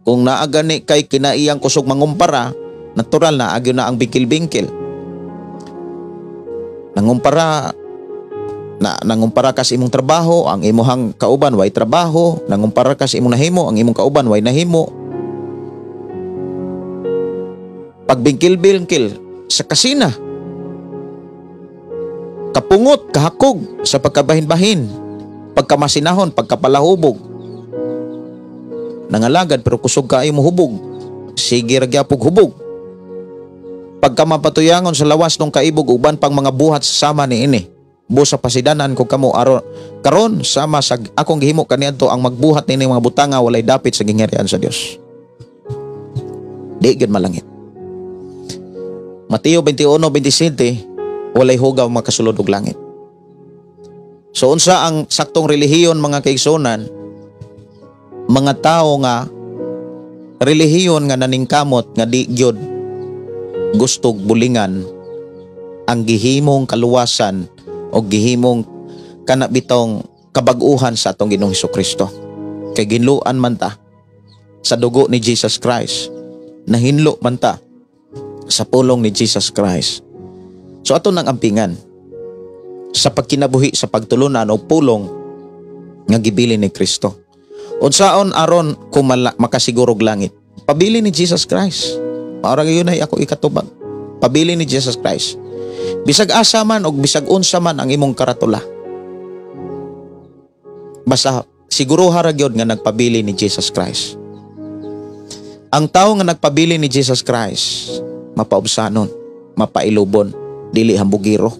[SPEAKER 3] Kung naagani kay kinaiyang kusog mangumpara, natural na agyo na ang bingkil-bingkil. Nangumpara Na nangumpara ka sa imong trabaho, ang imuhang kauban way trabaho, nangumpara ka sa imong nahimo, ang imong kauban way nahimo. Pagbingkil-bingkil sa kasina, kapungot, kahakog sa pagkabahin-bahin, pagkamasinahon, pagkapalahubog. Nangalagad pero kusog kaayo mohubog, sige ra gyapog hubog. Pagkamapatuyangon sa lawas nung kaibog uban pang mga buhat sa sama niini. Busa pasidanan ko kamo aron karon sama sa akong gihimo kaniadto ang magbuhat niini mga butanga walay dapit sa gingharian sa Dios. Di gyud malangit. Mateo 21:27, walay hugaw makasulod og langit. So unsa ang saktong relihiyon, mga kaigsunan? Mga tawo nga relihiyon nga naningkamot nga di gyud gustog bulingan ang gihimong kaluwasan o gihimong kanabitong kabag-uhan sa atong Ginoong Hesukristo. Kay ginluan man ta sa dugo ni Jesus Christ. Nahinlo man ta sa pulong ni Jesus Christ. So ato nang ampingan sa pagkinabuhi sa pagtulunan o pulong nga gibili ni Kristo. Unsaon aron kumala, makasigurog langit? Pabili ni Jesus Christ. Para gayon ay ako ikatubag. Pabili ni Jesus Christ. Bisag asa man og bisag unsa man ang imong karatula. Basta siguro ra gyud nga nagpabili ni Jesus Christ. Ang tawo nga nagpabili ni Jesus Christ, mapaubsanon, mapailubon, dili hambugiro.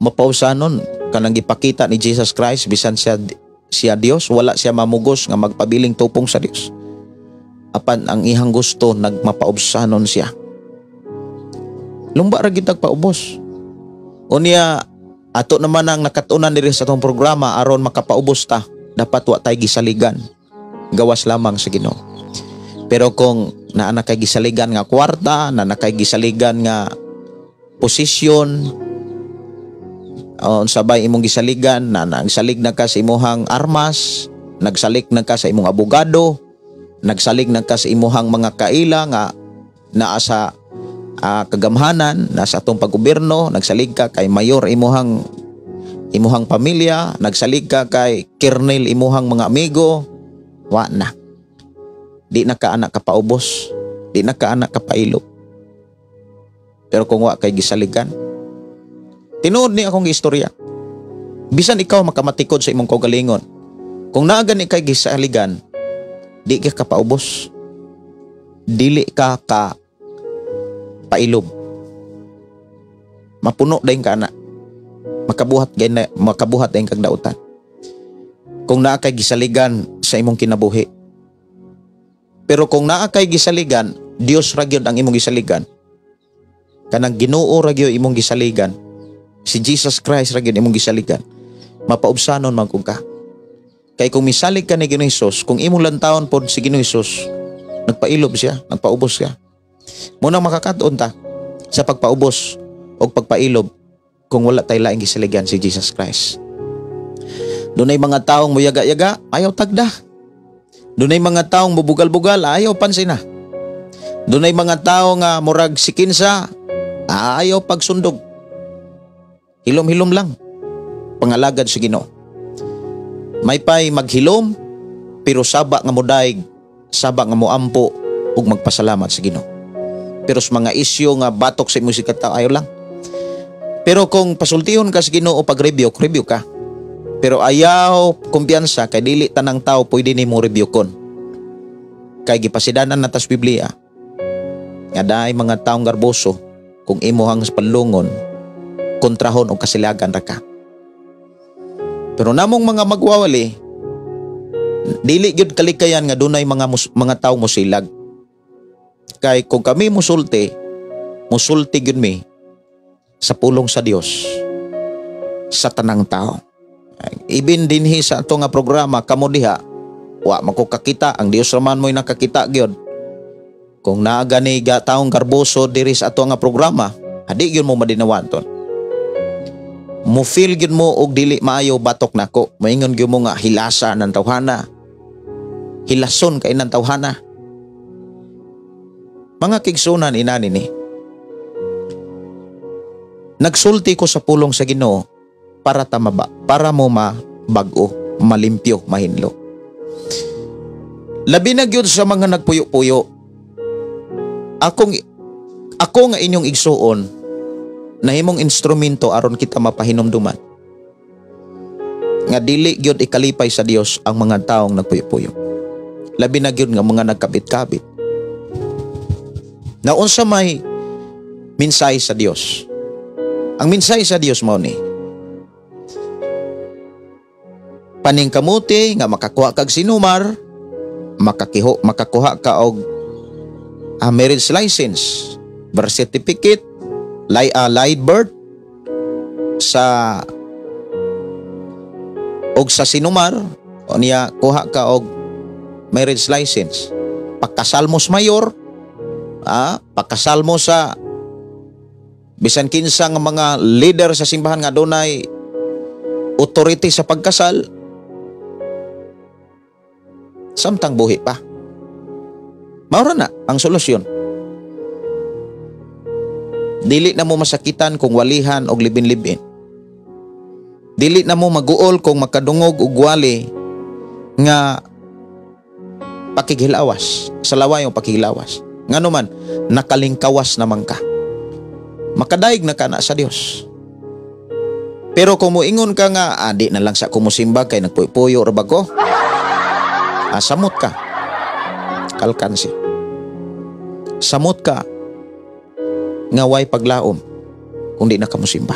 [SPEAKER 3] Mapaubsanon kanang gipakita ni Jesus Christ bisan siya Dios, wala siya mamugos nga magpabiling tupong sa Dios. Apan ang ihang gusto nagmapaubsanon siya. Lumba ra gyud tagpaubos. Unya ato naman ang nakatunan diri sa atong programa aron makapaubos ta, dapat wa tay gisaligan. Gawas lamang sa Ginoo. Pero kung naa na kay gisaligan nga kwarta, naa na kay gisaligan nga posisyon, unsa bay imong gisaligan, na nagsalig na ka sa imuhang armas, nagsalig na ka sa imong abogado, nagsalig na ka sa imuhang mga kaila nga naa sa kagamhanan, nasa atong paggobyerno, nagsalig ka kay mayor imuhang pamilya, nagsalig ka kay kernel imuhang mga amigo, wa na. Di na ka anak kapaubos, di na ka anak kapailo. Pero kung wa kay gisaligan, tinuod ni akong istorya. Bisan ikaw makamatikod sa imong kaugalingon, kung naa gani kay gisaligan, di ka kapaubos, dili ka ka pailob. Mapuno dayon ka ana. Makabuhat gay na, makabuhat dayon kag dautan. Kung naa kay gisaligan sa imong kinabuhi. Pero kung naa kay gisaligan, Dios ra gyud ang imong gisaligan. Kanang Ginoo ra gyud imong gisaligan. Si Jesus Christ ra gyud imong gisaligan. Mapaubsanon man kung ka. Kay kung misalig ka ni Ginoong Hesus, kung imong lantawon pod si Ginoong Hesus, nagpailob siya, nagpaubos siya. Munang makakatuon ta sa pagpaubos o pagpailob kung wala tay laing gisaligan si Jesus Christ. Dunay mga taong muyaga-yaga, ayaw tagda. Dunay mga taong mubugal-bugal, ayaw pansina. Dunay mga tao nga murag sikinsa, ayaw pagsundog. Hilom-hilom lang. Pangalagad sa Ginoo. May pay maghilom, pero saba nga modaig, saba nga moampo ug magpasalamat sa Ginoo. Pero sa mga isyu nga batok sa imong sikatao, ayaw lang. Pero kung pasultihon ka sa Ginoo pag-review, review ka. Pero ayaw kumpiyansa kay dili tanang tao pwede nimo reviewkon. Kay gipasidanan na tas Biblia nga daay mga taong garboso kung imuhang panlungon, kontrahon o kasilagan ra ka. Pero namong mga magwawali, dili gyud kalikayan nga dunay mga tawo mosilag. Kay kung kami musulti, musulti gyud mi sa pulong sa Dios sa tanang tao. Ibin dinhi sa ato nga programa kamo diha, wa man ko kakita, ang Dios raman mo'y nakakita gyud. Kung naa gani ga taong garboso diri sa ato nga programa, hadi gyud mo madinawaton. Mo feel gyud mo og dili maayo batok nako. Maingon gyud mo nga hilasa ng tawhana. Hilason kay ng tawhana. Mga kigsunan inani ni. Nagsulti ko sa pulong sa Ginoo para tamaba, para mo mabag-o, malimpyo, mahinlo. Labi na gyud sa mga nagpuyo-puyo. Ako nga inyong igsuon nahimong instrumento aron kita mapahinumduman nga dili gyud ikalipay sa Dios ang mga taong nagpuyo-puyo. Labi na gyud nga mga nagkabit-kabit. Na unsa may mensahe sa Dios? Ang mensahe sa Dios mao ni: paningkamuti nga makakuha kag sinumar, makakuha ka og marriage license, birth certificate, live birth sa og sa sinumar o niya kuha ka og marriage license. Pagkasal mo sa mayor, pagkasal mo sa bisan kinsa nga mga leader sa simbahan nga dunay authority sa pagkasal, samtang buhi pa. Maura na ang solusyon. Dili na mo masakitan kung walihan og libin-libin. Dili na mo maguol kung makadungog og wali nga pakighilawas, sa laway o pakighilawas. Ngano man, nakalingkawas naman ka. Makadaig na ka na sa Dios. Pero kung moingon ka nga, di na lang sa kumusimba kay nagpuyo-puyo ra ba ko? Samot ka. Kalkansi. Samot ka nga way paglaom kung di na ka musimba.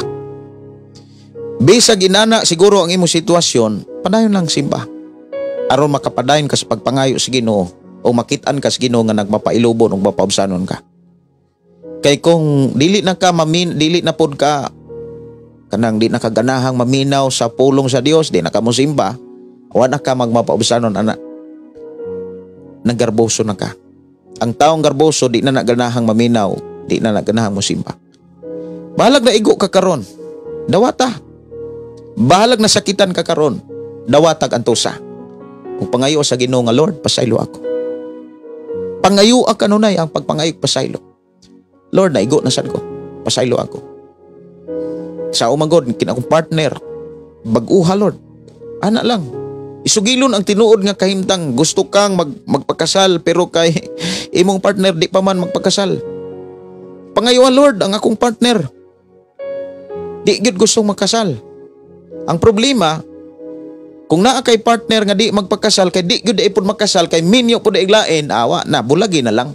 [SPEAKER 3] Bisag inana siguro ang imong sitwasyon, padayon lang simba. Aron makapadayon ka sa pagpangayo sa Ginoo o makit-an ka sa Ginoo nga nagmapailubon ug mapaubsanon ka. Kay kung dili na ka mamin, dili na pod ka kanang di na ka ganahang maminaw sa pulong sa Dios, di na ka mosimba, wa na ka magmapaubsanon ana. Naggarboso na ka. Ang taong garboso di na naganahang maminaw, di na naganahang mosimba. Bahalag na igo ka karon, dawata. Bahalag na sakitan ka karon, dawatag antusa. Kung pangayo sa Ginoo nga Lord, pasaylo ako. Pangayo ka kanunay ang pagpangayo pasaylo. Lord, naigo na sad ko. Pasaylo ako. Sa umagod, kinakong partner, bag-uha Lord. Ana lang. Isugilon ang tinuod nga kahimtang gusto kang magpakasal pero kay imong partner di pa man magpakasal. Pangayuan Lord ang akong partner. Di gyud gustong magkasal. Ang problema, kung naa kay partner nga di magpakasal kay di gyud ipod magkasal kay minyo pud iglain, awa na bulagi na lang.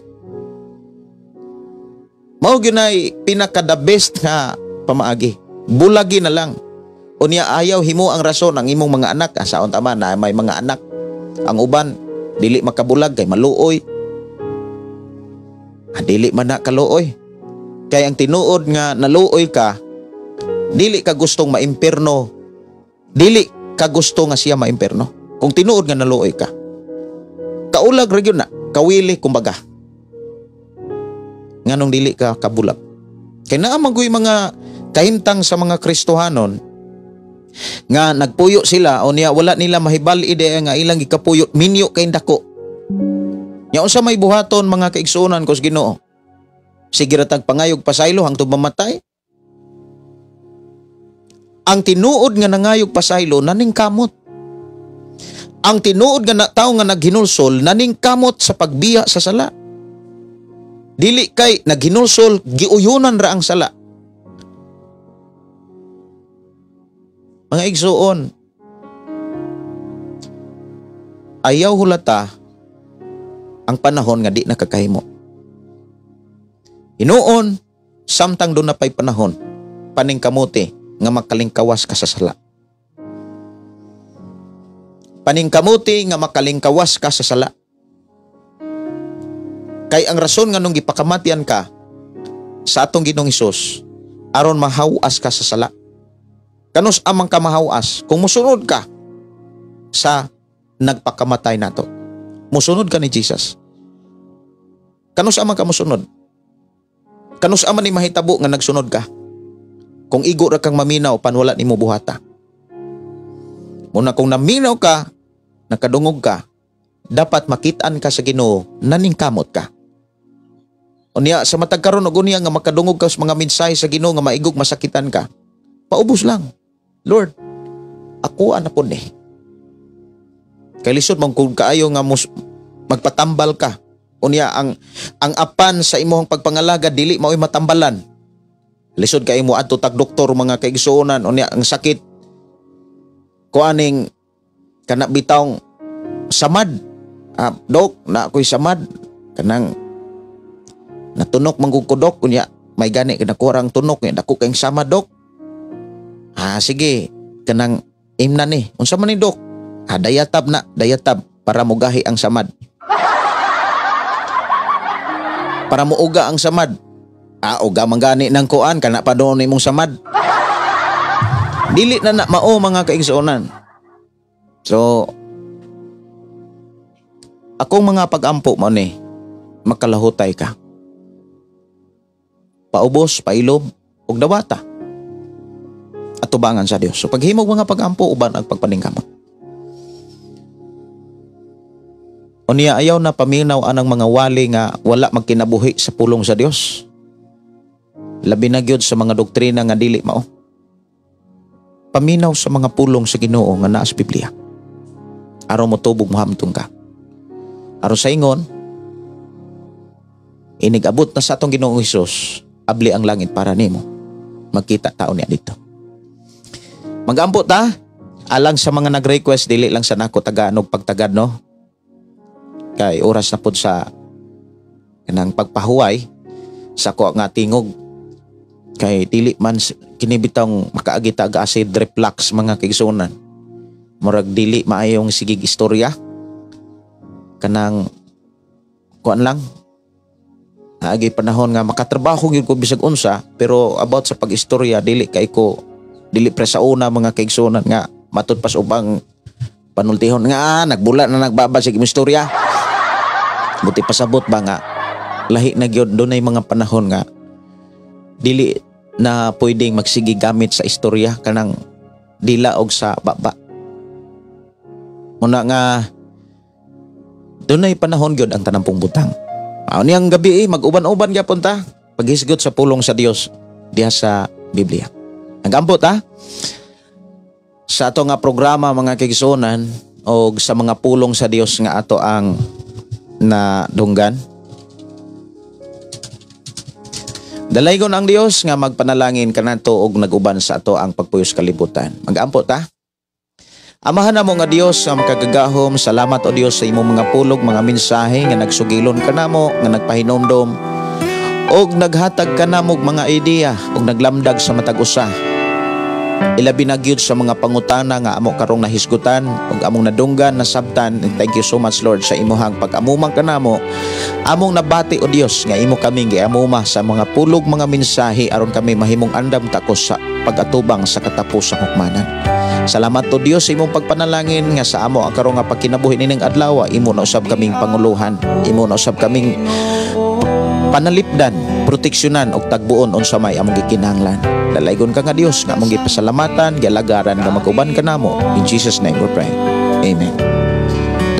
[SPEAKER 3] Mao gyud nay pinaka the best nga pamaagi. Bulagi na lang. Unya ayaw himo ang rason ang imong mga anak, saon tama na may mga anak. Ang uban dili makabulag kay maluoy. Dili man na kaluoy. Kay ang tinuod nga naluoy ka, dili ka gustong maimpierno. Dili ka gusto nga siya maimpierno. Kung tinuod nga naluoy ka. Kaulag ra gyud na, kawili kumbaga. Nganong dili ka kabulag. Kay naa man guy mga kahimtang sa mga Kristohanon nga nagpuyo sila o niya wala nila mahibal-i nga ilang gikapuyo minyo kay dako. Nya unsa may buhaton mga kaigsuonan ko sa Ginoo? Sige ra tag pangayog pasaylo hangtod mamatay. Ang tinuod nga nangayog pasaylo naning kamot. Ang tinuod nga tawo nga naghinulsol naning kamot sa pagbiya sa sala. Dili kay naghinulsol giuyunan ra ang sala. Mga igsuon, ayaw hulata ang panahon nga di nakakahimo. Hinuon, samtang doon na pa'y panahon, paningkamuti nga makalingkawas ka sa sala. Paningkamuti nga makalingkawas ka sa sala. Kay ang rason nga nung gipakamatian ka sa atong Ginoong Hesus, aron mahawas ka sa sala. Kanus amang ka mahawas kung musunod ka sa nagpakamatay nato. Musunod ka ni Jesus. Kanus amang ka musunod? Kanus aman ni mahitabo nga nagsunod ka? Kung igo ra kang maminaw panwala nimo buhata. Muna kung naminaw ka, nakadungog ka, dapat makitaan ka sa Ginoo naningkamot ka. Unya sa matag karon og unya nga makadungog ka sa mga mensahe sa Ginoo nga maigog masakitan ka. Paubos lang. Lord, ako ana pud ni. Kay lisod man kung kaayo nga magpatambal ka. Unya ang apan sa imong pagpangalaga dili mao'y matambalan. Lisod kay mo adto tag doktor, mga kaigsuonan, unya ang sakit kuaning kana bitawng samad. Ah, dok, na ako'y samad kanang natunok man gud ko, dok. Unya may gani kinakuha ang tunok nya, dako kayong samad, dok. Ah, sige, kanang imna ni. Unsa man ni, dok? Ah, Diatab na, Diatab para mugahi ang samad. Para muuga ang samad. Ah, uga man gani ng kuan kana pa doon imong samad. Dili na na mao, mga kaigsuonan. So akong mga pag-ampo mo ni makalahutay ka. Paubos, pailob, ug dawata. Atubangan sa Dios. So paghimog mga pag-ampo, uban ang pagpaningkamot. Unya ayaw na paminaw anang mga wali nga wala magkinabuhi sa pulong sa Dios. Labi na gyud sa mga doktrina nga dili mao. Paminaw sa mga pulong sa Ginoo nga naa sa Biblia. Aron motubog, mohamtong ka. Aron sa ingon, inig-abot na sa atong Ginoong Hesus, abli ang langit para nimo. Magkita taon niya dito. Magampo ta, alang sa mga nag-request, dili lang sa nako taganog pagtagad, no? Kay oras na pud sa kanang pagpahuway sa ko nga tingog. Kay dili man kini bitong makaagi ta og acid reflux, mga kaigsuonan. Murag dili maayong sigig istorya. Kanang kuan lang. Naagi panahon nga makatrabaho gyud ko bisag unsa, pero about sa pag-istorya dili kay ko, dili pre sa una, mga kaigsuonan, nga matud pas ubang panultihon nga nagbula na nagbaba sa istorya. Buti pasabot ba nga lahi na gyud, dunay mga panahon nga dili na pwedeng magsige gamit sa istorya kanang dila og sa baba. Muna nga dunay panahon gyud ang tanampong butang. Mao niyang gabi mag-uban-uban gyapon ta paghisgot sa pulong sa Dios diha sa Biblia. Nagampo ta sa ato nga programa, mga kaigsuonan, og sa mga pulong sa Dios nga ato ang nadunggan. Dalaygon ang Dios nga magpanalangin kanato og naguban sa ato ang pagpuyos kalibutan. Magampo ta. Amahan namo nga Dios sa makagagahom, salamat o Dios sa imong mga pulog, mga mensahe nga nagsugilon kanamo, nga nagpahinomdom og naghatag kanamo og mga ideya og naglamdag sa matag usa. Ilabi na gyud sa mga pangutana nga amo karong nahisgutan ug among nadunggan, nasabtan. And thank you so much, Lord, sa imuhang pag-amumang kanamo. Among nabati o Dios nga imo kaming giamuma sa mga pulog, mga mensahe, aron kami mahimong andam takos sa pag-atubang sa katapusang hukmanan. Salamat o Dios sa imong pagpanalangin nga sa amo ang karong nga pagkinabuhi nining adlaw, imo na usab kaming panguluhan, imo na usab kaming panalipdan, proteksyonan og tagbuon unsa may among gikinahanglan. Dalaygon ka nga Dios nga among gipasalamatan, gialagaran nga mag-uban kanamo. In Jesus' name we pray. Amen.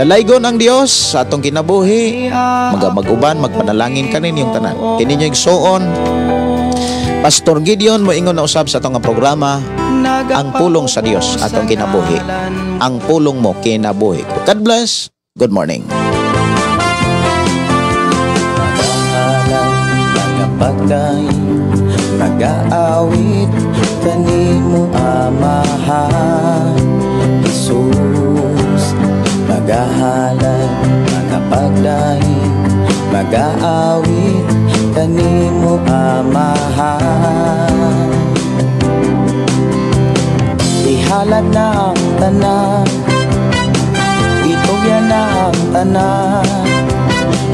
[SPEAKER 3] Dalaygon ang Dios sa atong kinabuhi, mag-uban, magpanalangin kaninyong tanan. Kininyo igsuon, Pastor Gideon, moingon na usab sa atong nga programa, Ang Pulong sa Dios atong kinabuhi. Ang pulong mo, kinabuhi ko. God bless. Good morning.
[SPEAKER 1] Pagdaing, nag-aawit kanimo, Amahan Jesus. Magahalad, magapagdaing, mag-aawit kanimo, Amahan. Ihalad na ang tanan, itugyan na ang tanan,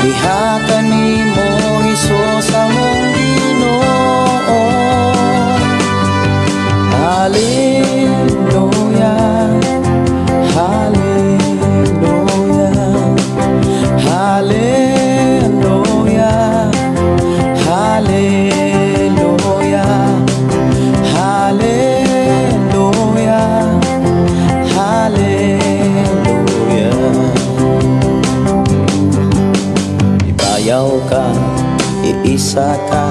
[SPEAKER 1] diha kanimo, Hesus, among Ginoo. Hallelujah, hallelujah, hallelujah, hallelujah, hallelujah, hallelujah. Ibayaw ka, Iisa ka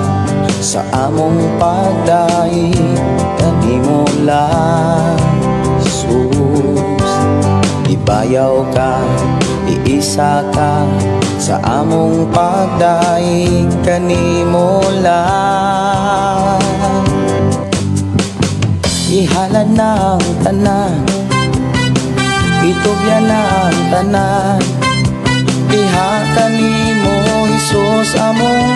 [SPEAKER 1] sa among pagdaig kanimo lang, Jesus. Ibayaw ka, iisa ka sa among pagdaig kanimo lang. Ihalad na ang tanan, itugyan na ang tanan. Diha kanimo, Jesus, among